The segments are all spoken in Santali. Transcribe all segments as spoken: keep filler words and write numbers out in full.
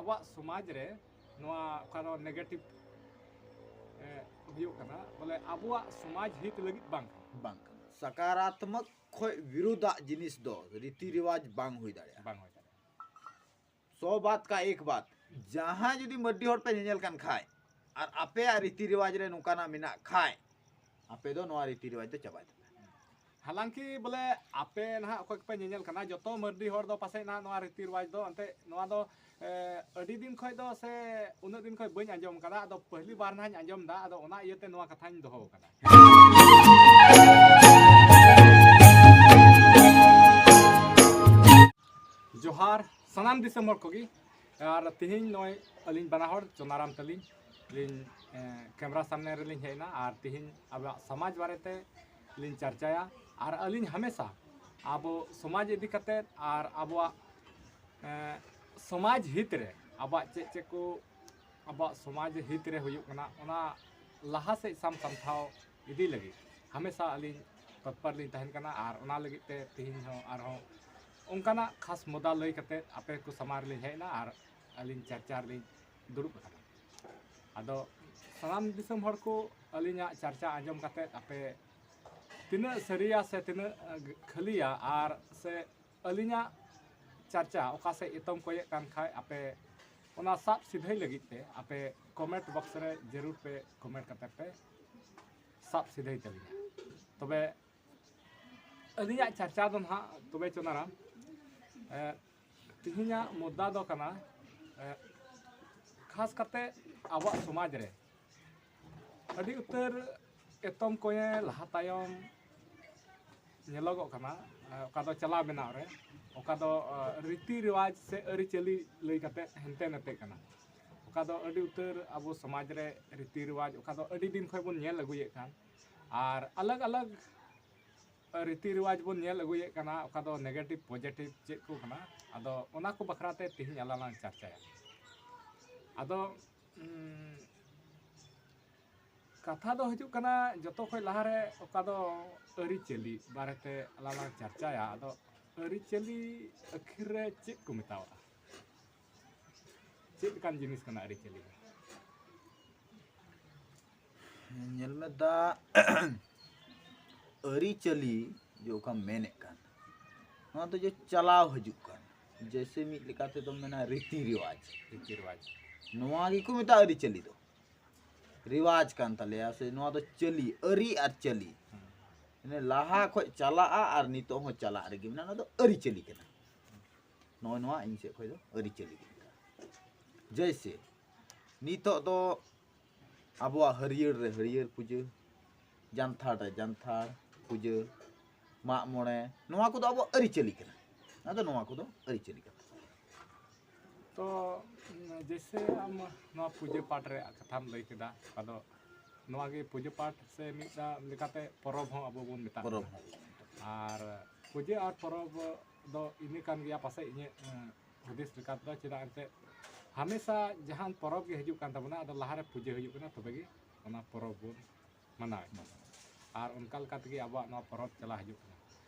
ᱟᱵᱚᱣᱟᱜ ᱥᱚᱢᱟᱡᱽ ᱨᱮ ᱱᱚᱣᱟ ᱚᱠᱟ ᱫᱚ negative ᱦᱩᱭᱩᱜ ᱠᱟᱱᱟ, ᱵᱚᱞᱮ ᱟᱵᱚᱣᱟᱜ ᱥᱚᱢᱟᱡᱽ ᱦᱤᱛ ᱞᱟᱹᱜᱤᱫ ᱵᱟᱝ ᱠᱟᱱᱟ᱾ ᱵᱟᱝ ᱠᱟᱱᱟ᱾ ᱥᱟᱠᱟᱨᱟᱛᱢᱚᱠ ᱠᱷᱚᱡ ᱵᱤᱨᱩᱫᱷᱟᱜ ᱡᱤᱱᱤᱥ ᱫᱚ ᱨᱤᱛᱤ ᱨᱮᱣᱟᱡᱽ ᱵᱟᱝ ᱦᱩᱭ ᱫᱟᱲᱮᱭᱟᱜᱼᱟ᱾ ᱵᱟᱝ ᱦᱩᱭ ᱫᱟᱲᱮᱭᱟᱜᱼᱟ᱾ ᱥᱚ ᱵᱟᱛ ᱠᱟ ᱮᱠ ᱵᱟᱛ, ᱡᱟᱦᱟᱸ ᱡᱩᱫᱤ ᱢᱟᱹᱨᱰᱤ ᱦᱚᱲ ᱯᱮ ᱧᱮᱧᱮᱞ ᱠᱟᱱ ᱠᱷᱟᱡ ᱟᱨ ᱟᱯᱮᱭᱟᱜ ᱨᱤᱛᱤ ᱨᱮᱣᱟᱡᱽ ᱨᱮ ᱱᱚᱝᱠᱟᱱᱟᱜ ᱢᱮᱱᱟᱜ ᱠᱷᱟᱡ, ᱟᱯᱮ ᱫᱚ ᱱᱚᱣᱟ ᱨᱤᱛᱤ ᱨᱮᱣᱟᱡᱽ ᱫᱚ ᱪᱟᱵᱟᱭ ᱛᱟᱯᱮ᱾ ᱦᱟᱞᱟᱝᱠᱤ ᱵᱚᱞᱮ ᱟᱯᱮ ᱱᱟᱦᱟᱜ ᱚᱠᱚᱭ ᱠᱚᱯᱮ ᱧᱮᱧᱮᱞ ᱠᱟᱱᱟ, ᱡᱚᱛᱚ ᱢᱟᱹᱨᱰᱤ ᱦᱚᱲ ᱫᱚ ᱯᱟᱥᱮᱡ ᱱᱟᱦᱟᱜ ᱱᱚᱣᱟ ᱨᱤᱛᱤ ᱨᱮᱣᱟᱡᱽ ᱫᱚ ᱮᱱᱛᱮ ᱱᱚᱣᱟ ᱫᱚ, ᱮ, ᱟᱹᱰᱤ ᱫᱤᱱ ᱠᱷᱚᱡ ᱫᱚ ᱥᱮ ᱩᱱᱟᱹᱜ ᱫᱤᱱ ᱠᱷᱚᱡ ᱵᱟᱹᱧ ᱟᱸᱡᱚᱢ ᱠᱟᱫᱟ᱾ ᱟᱫᱚ ᱯᱟᱹᱦᱞᱤ ᱵᱟᱨ ᱱᱟᱦᱟᱜ ᱤᱧ ᱟᱸᱡᱚᱢ ᱮᱫᱟ, ᱟᱫᱚ ᱚᱱᱟ ᱤᱭᱟᱹᱛᱮ ᱱᱚᱣᱟ ᱠᱟᱛᱷᱟᱧ ᱫᱚᱦᱚ ᱟᱠᱟᱫᱟ᱾ ᱡᱚᱦᱟᱨ ᱥᱟᱱᱟᱢ ᱫᱤᱥᱚᱢ ᱦᱚᱲ ᱠᱚᱜᱮ᱾ ᱟᱨ ᱛᱤᱦᱤᱧ ᱱᱚᱜᱼᱚᱭ ᱟᱹᱞᱤᱧ ᱵᱟᱱᱟ ᱦᱚᱲ ᱪᱚᱱᱟᱨᱟᱢ ᱛᱟᱹᱞᱤᱧ ᱞᱤᱧ, ᱮ, ᱠᱮᱢᱨᱟ ᱥᱟᱢᱱᱮ ᱨᱮᱞᱤᱧ ᱦᱮᱡ ᱮᱱᱟ ᱟᱨ ᱛᱤᱦᱤᱧ ᱟᱵᱚᱣᱟᱜ ᱥᱚᱢᱟᱡᱽ ᱵᱟᱨᱮᱛᱮ ᱞᱤᱧ ᱪᱟᱨᱪᱟᱭᱟ᱾ ᱟᱨ ᱟᱹᱞᱤᱧ ᱦᱟᱢᱮᱥᱟ ᱟᱵᱚ ᱥᱚᱢᱟᱡᱽ ᱤᱫᱤ ᱠᱟᱛᱮᱫ ᱟᱨ ᱟᱵᱚᱣᱟᱜ, ᱮ, ᱥᱚᱢᱟᱡᱽ ᱦᱤᱛ ᱨᱮ ᱟᱵᱚᱣᱟᱜ ᱪᱮᱫ ᱪᱮᱫ ᱠᱚ ᱟᱵᱚᱣᱟᱜ ᱥᱚᱢᱟᱡᱽ ᱦᱤᱛ ᱨᱮ ᱦᱩᱭᱩᱜ ᱠᱟᱱᱟ, ᱚᱱᱟ ᱞᱟᱦᱟ ᱥᱮᱫ ᱥᱟᱢ ᱥᱟᱢᱴᱷᱟᱣ ᱤᱫᱤ ᱞᱟᱹᱜᱤᱫ ᱦᱟᱢᱮᱥᱟ ᱟᱹᱞᱤᱧ ᱛᱚᱛᱯᱚᱨ ᱞᱤᱧ ᱛᱟᱦᱮᱱ ᱠᱟᱱᱟ᱾ ᱟᱨ ᱚᱱᱟ ᱞᱟᱹᱜᱤᱫ ᱛᱮ ᱛᱤᱦᱤᱧ ᱦᱚᱸ ᱟᱨᱦᱚᱸ ᱚᱱᱠᱟᱱᱟᱜ ᱠᱷᱟᱥ ᱢᱩᱫᱫᱟ ᱞᱟᱹᱭ ᱠᱟᱛᱮᱫ ᱟᱯᱮ ᱠᱚ ᱥᱟᱢᱟᱝ ᱨᱮᱞᱤᱧ ᱦᱮᱡ ᱮᱱᱟ ᱟᱨ ᱟᱹᱞᱤᱧ ᱪᱟᱨᱪᱟ ᱨᱮᱞᱤᱧ ᱫᱩᱲᱩᱵ ᱟᱠᱟᱱᱟ᱾ ᱟᱫᱚ ᱥᱟᱱᱟᱢ ᱫᱤᱥᱚᱢ ᱦᱚᱲ ᱠᱚ ᱟᱹᱞᱤᱧᱟᱜ ᱪᱟᱨᱪᱟ ᱟᱸᱡᱚᱢ ᱠᱟᱛᱮᱫ ᱟᱯᱮ ᱛᱤᱱᱟᱹᱜ ᱥᱟᱹᱨᱤᱭᱟ ᱥᱮ ᱛᱤᱱᱟᱹᱜ ᱠᱷᱟᱹᱞᱤᱭᱟ, ᱟᱨ ᱥᱮ ᱟᱹᱞᱤᱧᱟᱜ ᱪᱟᱨᱪᱟ ᱚᱠᱟ ᱥᱮᱫ ᱮᱛᱚᱢ ᱠᱚᱭᱮᱫ ᱠᱟᱱ ᱠᱷᱟᱡ, ᱟᱯᱮ ᱚᱱᱟ ᱥᱟᱵ ᱥᱤᱫᱷᱟᱹᱭ ᱞᱟᱹᱜᱤᱫ ᱛᱮ ᱟᱯᱮ comment box ᱨᱮ ᱡᱟᱹᱨᱩᱲ ᱯᱮ comment ᱠᱟᱛᱮ ᱯᱮ ᱥᱟᱵ ᱥᱤᱫᱷᱟᱹᱭ ᱛᱟᱹᱞᱤᱧᱟ᱾ ᱛᱚᱵᱮ ᱟᱹᱞᱤᱧᱟᱜ ᱪᱟᱨᱪᱟ ᱫᱚ ᱱᱟᱦᱟᱜ ᱛᱚᱵᱮ ᱪᱚᱱᱟᱨᱟᱢ, ᱮ, ᱛᱤᱦᱤᱧᱟᱜ ᱢᱩᱫᱫᱟ ᱫᱚ ᱠᱟᱱᱟ, ᱮ, ᱠᱷᱟᱥ ᱠᱟᱛᱮ ᱟᱵᱚᱣᱟᱜ ᱥᱚᱢᱟᱡᱽ ᱨᱮ ᱟᱹᱰᱤ ᱩᱛᱟᱹᱨ ᱮᱛᱚᱢ ᱠᱚᱸᱭᱮ ᱞᱟᱦᱟ ᱛᱟᱭᱚᱢ ᱧᱮᱞᱚᱜᱚᱜ ᱠᱟᱱᱟ᱾ ᱮ, ᱚᱠᱟ ᱫᱚ ᱪᱟᱞᱟᱣ ᱵᱮᱱᱟᱣ ᱨᱮ, ᱚᱠᱟ ᱫᱚ, ᱮ, ᱨᱤᱛᱤ ᱨᱮᱣᱟᱡᱽ ᱥᱮ ᱟᱹᱨᱤᱪᱟᱹᱞᱤ ᱞᱟᱹᱭ ᱠᱟᱛᱮ ᱦᱮᱱᱛᱮ ᱱᱟᱛᱮᱜ ᱠᱟᱱᱟ᱾ ᱚᱠᱟ ᱫᱚ ᱟᱹᱰᱤ ᱩᱛᱟᱹᱨ ᱟᱵᱚ ᱥᱚᱢᱟᱡᱽ ᱨᱮ ᱨᱤᱛᱤ ᱨᱮᱣᱟᱡᱽ ᱚᱠᱟ ᱫᱚ ᱟᱹᱰᱤ ᱫᱤᱱ ᱠᱷᱚᱱ ᱵᱚᱱ ᱧᱮᱞ ᱟᱹᱜᱩᱭᱮᱫ ᱠᱟᱱ, ᱟᱨ ᱟᱞᱟᱜᱽ ᱟᱞᱟᱜᱽ ᱨᱤᱛᱤ ᱨᱮᱣᱟᱡᱽ ᱵᱚᱱ ᱧᱮᱞ ᱟᱹᱜᱩᱭᱮᱫ ᱠᱟᱱᱟ, ᱚᱠᱟ ᱫᱚ negative positive ᱪᱮᱫ ᱠᱚ ᱠᱟᱱᱟ᱾ ᱟᱫᱚ ᱚᱱᱟ ᱠᱚ ᱵᱟᱠᱷᱨᱟ ᱛᱮ ᱛᱮᱦᱮᱧ ᱟᱞᱟᱝ ᱞᱟᱝ ᱪᱟᱨᱪᱟᱭᱟ᱾ ᱟᱫᱚ, ᱩᱢ, ᱠᱟᱛᱷᱟ ᱫᱚ ᱦᱤᱡᱩᱜ ᱠᱟᱱᱟ, ᱡᱚᱛᱚ ᱠᱷᱚᱱ ᱞᱟᱦᱟ ᱨᱮ ᱚᱠᱟ ᱫᱚ ᱟᱹᱨᱤᱪᱟᱹᱞᱤ ᱵᱟᱨᱮᱛᱮ ᱟᱞᱟᱝ ᱞᱟᱝ ᱪᱟᱨᱪᱟᱭᱟ᱾ ᱟᱫᱚ ᱟᱹᱨᱤᱪᱟᱹᱞᱤ ᱟᱹᱠᱷᱤᱨ ᱨᱮ ᱪᱮᱫ ᱠᱚ ᱢᱮᱛᱟᱣᱟᱜᱼᱟ? ᱪᱮᱫ ᱞᱮᱠᱟᱱ ᱡᱤᱱᱤᱥ ᱠᱟᱱᱟ ᱟᱹᱨᱤᱪᱟᱹᱞᱤ ᱫᱚ? ᱧᱮᱞ ᱢᱮ ᱫᱟ, ᱟᱹᱨᱤᱪᱟᱹᱞᱤ ᱡᱮ ᱚᱠᱟᱢ ᱢᱮᱱᱮᱫ ᱠᱟᱱ, ᱱᱚᱣᱟ ᱫᱚ ᱡᱮ ᱪᱟᱞᱟᱣ ᱦᱤᱡᱩᱜ ᱠᱟᱱ, ᱡᱮᱭᱥᱮ ᱢᱤᱫ ᱞᱮᱠᱟ ᱛᱮᱫᱚᱢ ᱢᱮᱱᱟ ᱨᱤᱛᱤ ᱨᱮᱣᱟᱡᱽ, ᱨᱤᱛᱤ ᱨᱮᱣᱟᱡᱽ᱾ ᱱᱚᱣᱟ ᱜᱮᱠᱚ ᱢᱮᱛᱟᱜᱼᱟ ᱟᱹᱨᱤᱪᱟᱹᱞᱤ ᱫᱚ᱾ ᱨᱮᱣᱟᱡᱽ ᱠᱟᱱ ᱛᱟᱞᱮᱭᱟ, ᱥᱮ ᱱᱚᱣᱟ ᱫᱚ ᱪᱟᱹᱞᱤ, ᱟᱹᱨᱤ ᱟᱨ ᱪᱟᱹᱞᱤ᱾ ᱦᱮᱸ᱾ ᱢᱟᱱᱮ ᱞᱟᱦᱟ ᱠᱷᱚᱡ ᱪᱟᱞᱟᱜᱼᱟ ᱟᱨ ᱱᱤᱛᱚᱜ ᱦᱚᱸ ᱪᱟᱞᱟᱜ ᱨᱮᱜᱮ ᱢᱮᱱᱟᱜᱼᱟ, ᱚᱱᱟ ᱫᱚ ᱟᱹᱨᱤᱪᱟᱹᱞᱤ ᱠᱟᱱᱟ᱾ ᱱᱚᱜᱼᱚᱭ ᱱᱚᱣᱟ ᱤᱧ ᱥᱮᱫ ᱠᱷᱚᱡ ᱫᱚ ᱟᱹᱨᱤᱪᱟᱹᱞᱤ ᱠᱟᱱᱟ᱾ ᱡᱮᱭᱥᱮ, ᱱᱤᱛᱚᱜ ᱫᱚ ᱟᱵᱚᱣᱟᱜ ᱦᱟᱹᱨᱭᱟᱹᱲ ᱨᱮ ᱦᱟᱹᱨᱭᱟᱹᱲ ᱯᱩᱡᱟᱹ, ᱡᱟᱱᱛᱷᱟᱲ ᱨᱮ ᱡᱟᱱᱛᱷᱟᱲ ᱯᱩᱡᱟᱹ, ᱢᱟᱜ ᱢᱚᱬᱮ, ᱱᱚᱣᱟ ᱠᱚᱫᱚ ᱟᱵᱚᱣᱟᱜ ᱟᱹᱨᱤᱪᱟᱹᱞᱤ ᱠᱟᱱᱟ᱾ ᱟᱫᱚ ᱱᱚᱣᱟ ᱠᱚᱫᱚ ᱟᱹᱨᱤᱪᱟᱹᱞᱤ ᱠᱟᱱᱟ᱾ ᱛᱚ, ᱡᱮᱭᱥᱮ ᱟᱢ ᱱᱚᱣᱟ ᱯᱩᱡᱟᱹ ᱯᱟᱴ ᱨᱮᱭᱟᱜ ᱠᱟᱛᱷᱟᱢ ᱞᱟᱹᱭ ᱠᱮᱫᱟ, ᱟᱫᱚ ᱱᱚᱣᱟ ᱜᱮ ᱯᱩᱡᱟᱹ ᱯᱟᱴ ᱥᱮ ᱢᱤᱫ ᱫᱷᱟᱣ ᱞᱮᱠᱟᱛᱮ ᱯᱚᱨᱚᱵᱽ ᱦᱚᱸ ᱟᱵᱚ ᱵᱚᱱ ᱢᱮᱛᱟᱜ ᱯᱚᱨᱚᱵᱽ ᱠᱟᱱᱟ᱾ ᱦᱚᱸ᱾ ᱟᱨ ᱯᱩᱡᱟᱹ ᱟᱨ ᱯᱚᱨᱚᱵᱽ ᱫᱚ ᱤᱱᱟᱹ ᱠᱟᱱ ᱜᱮᱭᱟ ᱯᱟᱥᱮᱡ, ᱤᱧᱟᱹᱜ, ᱮᱸ, ᱦᱩᱫᱤᱥ ᱞᱮᱠᱟ ᱛᱮᱫᱚ, ᱪᱮᱫᱟᱜ ᱮᱱᱛᱮᱫ ᱦᱟᱢᱮᱥᱟ ᱡᱟᱦᱟᱱ ᱯᱚᱨᱚᱵᱽ ᱜᱮ ᱦᱤᱡᱩᱜ ᱠᱟᱱ ᱛᱟᱵᱚᱱᱟ, ᱟᱫᱚ ᱞᱟᱦᱟᱨᱮ ᱯᱩᱡᱟᱹ ᱦᱩᱭᱩᱜ ᱠᱟᱱᱟ, ᱛᱚᱵᱮ ᱜᱮ ᱚᱱᱟ ᱯᱚᱨᱚᱵᱽ ᱵᱚᱱ ᱢᱟᱱᱟᱣᱮᱫ ᱠᱟᱱᱟ᱾ ᱟᱨ ᱚᱱᱠᱟ ᱞᱮᱠᱟ ᱛᱮᱜᱮ ᱟᱵᱚᱣᱟᱜ ᱱᱚᱣᱟ ᱯᱚᱨᱚᱵᱽ ᱪᱟᱞᱟᱣ ᱦᱤᱡᱩᱜ ᱠᱟᱱᱟ᱾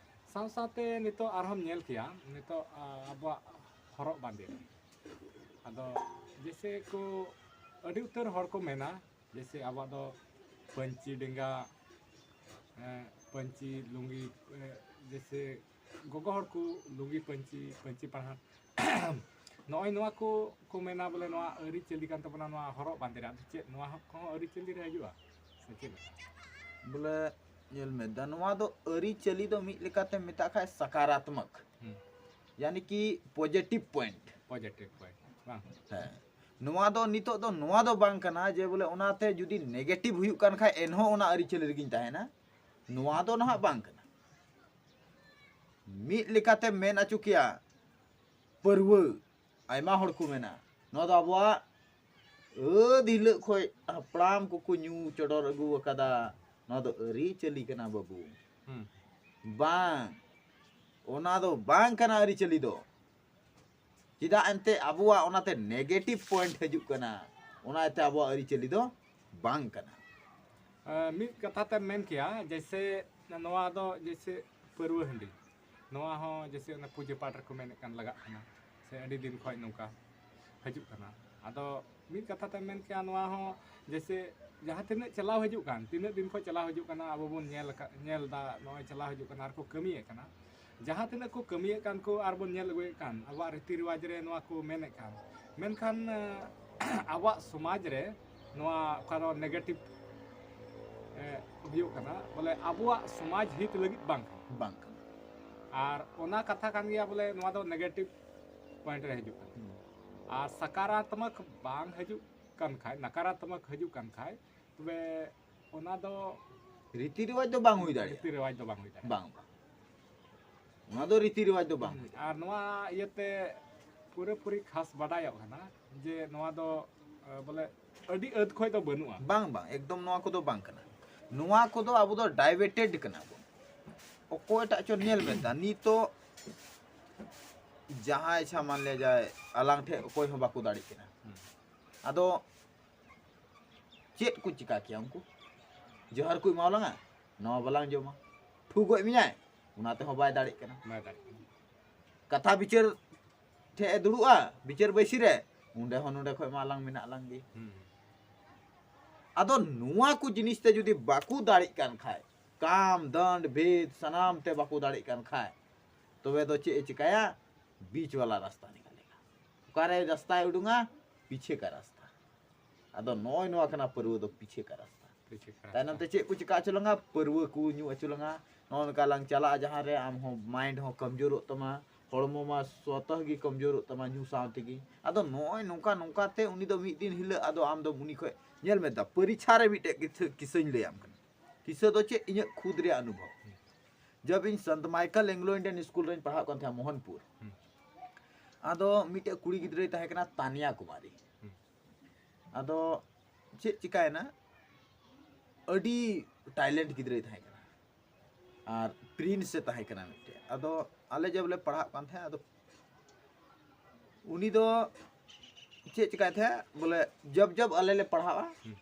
ᱥᱟᱶ ᱥᱟᱶᱛᱮ ᱱᱤᱛᱚᱜ ᱟᱨᱦᱚᱸᱢ ᱧᱮᱞ ᱠᱮᱭᱟ, ᱱᱤᱛᱚᱜ, ᱟ, ᱟᱵᱚᱣᱟᱜ ᱦᱚᱨᱚᱜ ᱵᱟᱸᱫᱮ ᱨᱮ᱾ ᱟᱫᱚ ᱡᱮᱭᱥᱮ ᱠᱚ ᱟᱹᱰᱤ ᱩᱛᱟᱹᱨ ᱦᱚᱲ ᱠᱚ ᱢᱮᱱᱟ, ᱡᱮᱭᱥᱮ ᱟᱵᱚᱣᱟᱜ ᱫᱚ ᱯᱟᱹᱧᱪᱤ ᱰᱮᱸᱜᱟ, ᱮᱸ, ᱯᱟᱹᱧᱪᱤ ᱞᱩᱝᱜᱤ, ᱮᱸ, ᱡᱮᱭᱥᱮ ᱜᱚᱜᱚ ᱦᱚᱲ ᱠᱚ ᱞᱩᱝᱜᱤ ᱯᱟᱹᱧᱪᱤ, ᱯᱟᱹᱧᱪᱤ ᱯᱟᱲᱦᱟᱴ, ᱱᱚᱜᱼᱚᱭ ᱱᱚᱣᱟ ᱠᱚ ᱠᱚ ᱢᱮᱱᱟ ᱵᱚᱞᱮ ᱱᱚᱣᱟ ᱟᱹᱨᱤᱪᱟᱹᱞᱤ ᱠᱟᱱ ᱛᱟᱵᱚᱱᱟ, ᱱᱚᱣᱟ ᱦᱚᱨᱚᱜ ᱵᱟᱸᱫᱮ ᱨᱮ᱾ ᱟᱫᱚ ᱪᱮᱫ ᱱᱚᱣᱟ ᱦᱚᱸ ᱠᱚᱦᱚᱸ ᱟᱹᱨᱤᱪᱟᱹᱞᱤ ᱨᱮ ᱦᱤᱡᱩᱜᱼᱟ ᱥᱮ ᱪᱮᱫ ᱞᱮᱠᱟ? ᱵᱚᱞᱮ ᱧᱮᱞ ᱢᱮ ᱫᱟ, ᱱᱚᱣᱟ ᱫᱚ ᱟᱹᱨᱤᱪᱟᱹᱞᱤ ᱫᱚ ᱢᱤᱫ ᱞᱮᱠᱟᱛᱮ ᱢᱮᱛᱟᱜ ᱠᱷᱟᱡ ᱥᱟᱠᱟᱨᱟᱛᱢᱚᱠ, ᱦᱩᱸ᱾ ᱭᱟᱱᱤ ᱠᱤ positive point᱾ Positive point, ᱵᱟᱝ? ᱦᱮᱸ, ᱱᱚᱣᱟ ᱫᱚ ᱱᱤᱛᱚᱜ ᱫᱚ ᱱᱚᱣᱟ ᱫᱚ ᱵᱟᱝ ᱠᱟᱱᱟ ᱡᱮ ᱵᱚᱞᱮ ᱚᱱᱟᱛᱮ ᱡᱩᱫᱤ negative ᱦᱩᱭᱩᱜ ᱠᱟᱱ ᱠᱷᱟᱡ ᱮᱱᱦᱚᱸ ᱚᱱᱟ ᱟᱹᱨᱤᱪᱟᱹᱞᱤ ᱨᱮᱜᱤᱧ ᱛᱟᱦᱮᱱᱟ, ᱱᱚᱣᱟ ᱫᱚ ᱱᱟᱦᱟᱜ ᱵᱟᱝ ᱠᱟᱱᱟ᱾ ᱢᱤᱫ ᱞᱮᱠᱟᱛᱮ ᱢᱮᱱ ᱟᱹᱪᱩ ᱠᱮᱭᱟ, ᱯᱟᱹᱨᱣᱟᱹ, ᱟᱭᱢᱟ ᱦᱚᱲ ᱠᱚ ᱢᱮᱱᱟ, ᱱᱚᱣᱟ ᱫᱚ ᱟᱵᱚᱣᱟᱜ ᱟᱹᱫ ᱦᱤᱞᱳᱜ ᱠᱷᱚᱡ ᱦᱟᱯᱲᱟᱢ ᱠᱚᱠᱚ ᱧᱩ ᱪᱚᱰᱚᱨ ᱟᱹᱜᱩ ᱟᱠᱟᱫᱟ, ᱱᱚᱣᱟ ᱫᱚ ᱟᱹᱨᱤᱪᱟᱹᱞᱤ ᱠᱟᱱᱟ ᱵᱟᱹᱵᱩ᱾ ᱦᱩᱸ᱾ ᱵᱟᱝ, ᱚᱱᱟ ᱫᱚ ᱵᱟᱝ ᱠᱟᱱᱟ ᱟᱹᱨᱤᱪᱟᱹᱞᱤ ᱫᱚ᱾ ᱪᱮᱫᱟᱜ ᱮᱱᱛᱮ ᱟᱵᱚᱣᱟᱜ ᱚᱱᱟᱛᱮ negative point ᱦᱤᱡᱩᱜ ᱠᱟᱱᱟ, ᱚᱱᱟᱛᱮ ᱟᱵᱚᱣᱟᱜ ᱟᱹᱨᱤᱪᱟᱹᱞᱤ ᱫᱚ ᱵᱟᱝ ᱠᱟᱱᱟ᱾ ᱮ, ᱢᱤᱫ ᱠᱟᱛᱷᱟ ᱛᱮᱢ ᱢᱮᱱ ᱠᱮᱭᱟ, ᱡᱮᱭᱥᱮ ᱱᱚᱣᱟ ᱫᱚ ᱡᱮᱭᱥᱮ ᱯᱟᱹᱨᱣᱟᱹ ᱦᱟᱺᱰᱤ, ᱱᱚᱣᱟ ᱦᱚᱸ ᱡᱮᱭᱥᱮ ᱚᱱᱟ ᱯᱩᱡᱟᱹ ᱯᱟᱴ ᱨᱮᱠᱚ ᱢᱮᱱᱮᱫ ᱠᱟᱱ ᱞᱟᱜᱟᱜ ᱠᱟᱱᱟ, ᱥᱮ ᱟᱹᱰᱤ ᱫᱤᱱ ᱠᱷᱚᱡ ᱱᱚᱝᱠᱟ᱾ ᱦᱤᱡᱩᱜ ᱠᱟᱱᱟ᱾ ᱟᱫᱚ ᱢᱤᱫ ᱠᱟᱛᱷᱟ ᱛᱮᱢ ᱢᱮᱱ ᱠᱮᱭᱟ, ᱱᱚᱣᱟ ᱦᱚᱸ ᱡᱮᱭᱥᱮ ᱡᱟᱦᱟᱸ ᱛᱤᱱᱟᱹᱜ ᱪᱟᱞᱟᱣ ᱦᱤᱡᱩᱜ ᱠᱟᱱ, ᱛᱤᱱᱟᱹᱜ ᱫᱤᱱ ᱠᱷᱚᱱ ᱪᱟᱞᱟᱣ ᱦᱤᱡᱩᱜ ᱠᱟᱱᱟ, ᱟᱵᱚ ᱵᱚᱱ ᱧᱮᱞ ᱟᱠᱟᱫ, ᱧᱮᱞ ᱮᱫᱟ, ᱱᱚᱜᱼᱚᱭ ᱪᱟᱞᱟᱣ ᱦᱤᱡᱩᱜ ᱠᱟᱱᱟ ᱟᱨ ᱠᱚ ᱠᱟᱹᱢᱤᱭᱮᱫ ᱠᱟᱱᱟ᱾ ᱡᱟᱦᱟᱸ ᱛᱤᱱᱟᱹᱜ ᱠᱚ ᱠᱟᱹᱢᱤᱭᱮᱫ ᱠᱟᱱ ᱠᱚ ᱟᱨ ᱵᱚᱱ ᱧᱮᱞ ᱟᱹᱜᱩᱭᱮᱫ ᱠᱟᱱ, ᱟᱵᱚᱣᱟᱜ ᱨᱤᱛᱤ ᱨᱮᱣᱟᱡᱽ ᱨᱮ ᱱᱚᱣᱟ ᱠᱚ ᱢᱮᱱᱮᱫ ᱠᱟᱱ, ᱢᱮᱱᱠᱷᱟᱱ ᱟᱵᱚᱣᱟᱜ ᱥᱚᱢᱟᱡᱽ ᱨᱮ ᱱᱚᱣᱟ ᱚᱠᱟ ᱫᱚ ᱱᱮᱜᱮᱴᱤᱵᱷ ᱦᱩᱭᱩᱜ ᱠᱟᱱᱟ, ᱵᱚᱞᱮ ᱟᱵᱚᱣᱟᱜ ᱥᱚᱢᱟᱡᱽ ᱦᱤᱛ ᱞᱟᱹᱜᱤᱫ ᱵᱟᱝ ᱠᱟᱱᱟ᱾ ᱵᱟᱝ ᱠᱟᱱᱟ᱾ ᱟᱨ ᱚᱱᱟ ᱠᱟᱛᱷᱟ ᱠᱟᱱ ᱜᱮᱭᱟ, ᱵᱚᱞᱮ ᱱᱚᱣᱟ ᱫᱚ ᱱᱮᱜᱮᱴᱤᱵᱷ ᱯᱚᱭᱮᱱᱴ ᱨᱮ ᱦᱤᱡᱩᱜ ᱠᱟᱱᱟ᱾ ᱟᱨ ᱥᱟᱠᱟᱨᱟᱛᱢᱚᱠ ᱵᱟᱝ ᱦᱤᱡᱩᱜ ᱠᱟᱱ ᱠᱷᱟᱡ, ᱱᱟᱠᱟᱨᱟᱛᱢᱚᱠ ᱦᱤᱡᱩᱜ ᱠᱟᱱ ᱠᱷᱟᱡ, ᱛᱚᱵᱮ ᱚᱱᱟ ᱫᱚ ᱨᱤᱛᱤ ᱨᱮᱣᱟᱡᱽ ᱫᱚ ᱵᱟᱝ ᱦᱩᱭ ᱫᱟᱲᱮᱭᱟᱜᱼᱟ᱾ ᱨᱤᱛᱤ ᱨᱮᱣᱟᱡᱽ ᱫᱚ ᱵᱟᱝ ᱦᱩᱭ ᱫᱟᱲᱮᱭᱟᱜᱼᱟ᱾ ᱵᱟᱝ, ᱵᱟᱝ᱾ ᱚᱱᱟ ᱫᱚ ᱨᱤᱛᱤ ᱨᱮᱣᱟᱡᱽ ᱫᱚ ᱵᱟᱝ ᱦᱩᱭ ᱫᱟᱲᱮᱭᱟᱜᱼᱟ᱾ ᱟᱨ ᱱᱚᱣᱟ ᱤᱭᱟᱹᱛᱮ ᱯᱩᱨᱟᱹᱯᱩᱨᱤ ᱠᱷᱟᱥ ᱵᱟᱰᱟᱭᱚᱜ ᱠᱟᱱᱟ ᱡᱮ ᱱᱚᱣᱟ ᱫᱚ, ᱟᱸ, ᱵᱚᱞᱮ ᱟᱹᱰᱤ ᱟᱹᱫ ᱠᱷᱚᱡ ᱫᱚ ᱵᱟᱹᱱᱩᱜᱼᱟ᱾ ᱵᱟᱝ, ᱵᱟᱝ, ᱮᱠᱫᱚᱢ ᱱᱚᱣᱟ ᱠᱚᱫᱚ ᱵᱟᱝ ᱠᱟᱱᱟ᱾ ᱱᱚᱣᱟ ᱠᱚᱫᱚ ᱟᱵᱚ ᱫᱚ ᱰᱟᱭᱵᱷᱟᱨᱴᱮᱰ ᱠᱟᱱᱟ ᱵᱚᱱ᱾ ᱚᱠᱚᱭᱴᱟᱜ ᱪᱚ ᱧᱮᱞ ᱢᱮ ᱫᱟ, ᱱᱤᱛᱚᱜ ᱡᱟᱦᱟᱸᱭ ᱪᱷᱟ ᱢᱟᱱ ᱞᱮ ᱡᱟᱭ ᱟᱞᱟᱝ ᱴᱷᱮᱱ ᱚᱠᱚᱭ ᱦᱚᱸ ᱵᱟᱠᱚ ᱫᱟᱲᱮᱜ ᱠᱟᱱᱟ᱾ ᱦᱩᱸ᱾ ᱟᱫᱚ ᱪᱮᱫ ᱠᱚ ᱪᱤᱠᱟ ᱠᱮᱭᱟ ᱩᱱᱠᱩ? ᱡᱚᱦᱟᱨ ᱠᱚ ᱮᱢᱟᱣ ᱞᱟᱝᱟ, ᱱᱚᱣᱟ ᱵᱟᱞᱟᱝ ᱡᱚᱢᱟ, ᱴᱷᱩ ᱜᱚᱡ ᱢᱮᱭᱟᱭ, ᱚᱱᱟ ᱛᱮᱦᱚᱸ ᱵᱟᱭ ᱫᱟᱲᱮᱜ ᱠᱟᱱᱟ᱾ ᱵᱟᱭ ᱫᱟᱲᱮᱜ ᱠᱟᱱᱟ᱾ ᱠᱟᱛᱷᱟ ᱵᱤᱪᱟᱹᱨ ᱴᱷᱮᱡ ᱮ ᱫᱩᱲᱩᱵᱼᱟ, ᱵᱤᱪᱟᱹᱨ ᱵᱟᱹᱭᱥᱤ ᱨᱮ, ᱚᱸᱰᱮ ᱦᱚᱸ ᱱᱚᱰᱮ ᱠᱷᱚᱡ ᱢᱟ ᱟᱞᱟᱝ ᱢᱮᱱᱟᱜ ᱞᱟᱝ ᱜᱮ᱾ ᱦᱩᱸ᱾ ᱟᱫᱚ ᱱᱚᱣᱟ ᱠᱚ ᱡᱤᱱᱤᱥ ᱛᱮ ᱡᱩᱫᱤ ᱵᱟᱠᱚ ᱫᱟᱲᱮᱜ ᱠᱟᱱ ᱠᱷᱟᱡ, ᱠᱟᱢ, ᱫᱟᱱᱰ, ᱵᱷᱮᱫ, ᱥᱟᱱᱟᱢ ᱛᱮ ᱵᱟᱠᱚ ᱫᱟᱲᱮᱜ ᱠᱟᱱ ᱠᱷᱟᱡ, ᱛᱚᱵᱮ ᱫᱚ ᱪᱮᱫ ᱮ ᱪᱤᱠᱟᱭᱟ? ᱵᱤᱪ ᱣᱟᱞᱟ ᱨᱟᱥᱛᱟ ᱱᱤᱠᱟᱞᱮᱜᱟ᱾ ᱚᱠᱟᱨᱮ ᱨᱟᱥᱛᱟᱭ ᱩᱰᱩᱝᱟ? ᱯᱤᱪᱷᱮ ᱠᱟ ᱨᱟᱥᱛᱟ᱾ ᱟᱫᱚ ᱱᱚᱜᱼᱚᱭ ᱱᱚᱣᱟ ᱠᱟᱱᱟ ᱯᱟᱹᱨᱣᱟᱹ ᱫᱚ, ᱯᱤᱪᱷᱮ ᱠᱟ ᱨᱟᱥᱛᱟ᱾ ᱯᱤᱪᱷᱮ ᱠᱟ ᱨᱟᱥᱛᱟ᱾ ᱛᱟᱭᱱᱚᱢ ᱛᱮ ᱪᱮᱫ ᱠᱚ ᱪᱤᱠᱟ ᱦᱚᱪᱚ ᱞᱟᱝᱟ? ᱯᱟᱹᱨᱣᱟᱹ ᱠᱚ ᱧᱩ ᱦᱚᱪᱚ ᱞᱟᱝᱟ᱾ ᱱᱚᱜᱼᱚ ᱱᱚᱝᱠᱟ ᱞᱟᱝ ᱪᱟᱞᱟᱜᱼᱟ ᱡᱟᱦᱟᱸ ᱨᱮ, ᱟᱢ ᱦᱚᱸ ᱢᱟᱭᱤᱱᱰ ᱦᱚᱸ ᱠᱚᱢᱡᱳᱨᱚᱜ ᱛᱟᱢᱟ, ᱦᱚᱲᱢᱚ ᱢᱟ ᱥᱚᱛᱚᱦ ᱜᱮ ᱠᱚᱢᱡᱳᱨᱚᱜ ᱛᱟᱢᱟ ᱧᱩ ᱥᱟᱶ ᱛᱮᱜᱮ᱾ ᱟᱫᱚ ᱱᱚᱜᱼᱚᱭ ᱱᱚᱝᱠᱟ ᱱᱚᱝᱠᱟ ᱛᱮ ᱩᱱᱤ ᱫᱚ ᱢᱤᱫ ᱫᱤᱱ ᱦᱤᱞᱳᱜ ᱟᱫᱚ ᱟᱢ ᱫᱚ ᱩᱱᱤ ᱠᱷᱚᱡ, ᱧᱮᱞ ᱢᱮ ᱫᱟ, ᱯᱚᱨᱤᱪᱷᱟ ᱨᱮ ᱢᱤᱫᱴᱮᱡ ᱠᱤᱥᱟᱹ, ᱠᱤᱥᱟᱹᱧ ᱞᱟᱹᱭᱟᱢ ᱠᱟᱱᱟ᱾ ᱠᱤᱥᱟᱹ ᱫᱚ ᱪᱮᱫ? ᱤᱧᱟᱹᱜ ᱠᱷᱩᱫ ᱨᱮᱭᱟᱜ ᱚᱱᱩᱵᱷᱚᱵ᱾ ᱡᱚᱵ ᱤᱧ ᱥᱟᱱᱛ ᱢᱟᱭᱠᱮᱞ ᱮᱝᱞᱳ ᱤᱱᱰᱤᱭᱟᱱ ᱥᱠᱩᱞ ᱨᱮᱧ ᱯᱟᱲᱦᱟᱜ ᱠᱟᱱ ᱛᱟᱦᱮᱸᱱᱟ ᱢᱳᱦᱚᱱᱯᱩᱨ᱾ ᱦᱩᱸ᱾ ᱟᱫᱚ ᱢᱤᱫᱴᱮᱡ ᱠᱩᱲᱤ ᱜᱤᱫᱽᱨᱟᱹᱭ ᱛᱟᱦᱮᱸ ᱠᱟᱱᱟ, ᱛᱟᱱᱤᱭᱟ ᱠᱩᱢᱟᱨᱤ᱾ ᱦᱩᱸ᱾ ᱟᱫᱚ ᱪᱮᱫ ᱪᱤᱠᱟᱭᱮᱱᱟ, ᱟᱹᱰᱤ ᱴᱮᱞᱮᱱᱴ ᱜᱤᱫᱽᱨᱟᱹᱭ ᱛᱟᱦᱮᱸ ᱠᱟᱱᱟ ᱟᱨ ᱯᱨᱤᱱᱥ ᱮ ᱛᱟᱦᱮᱸ ᱠᱟᱱᱟ ᱢᱤᱫᱴᱮᱡ᱾ ᱟᱫᱚ ᱟᱞᱮ ᱡᱚᱵ ᱞᱮ ᱯᱟᱲᱦᱟᱜ ᱠᱟᱱ ᱛᱟᱦᱮᱸᱫ, ᱟᱫᱚ ᱩᱱᱤ ᱫᱚ ᱪᱮᱫ ᱪᱤᱠᱟᱭ ᱛᱟᱦᱮᱸᱫ, ᱵᱚᱞᱮ ᱡᱚᱵ ᱡᱚᱵ ᱟᱞᱮ ᱞᱮ ᱯᱟᱲᱦᱟᱜᱼᱟ, ᱦᱩᱸ᱾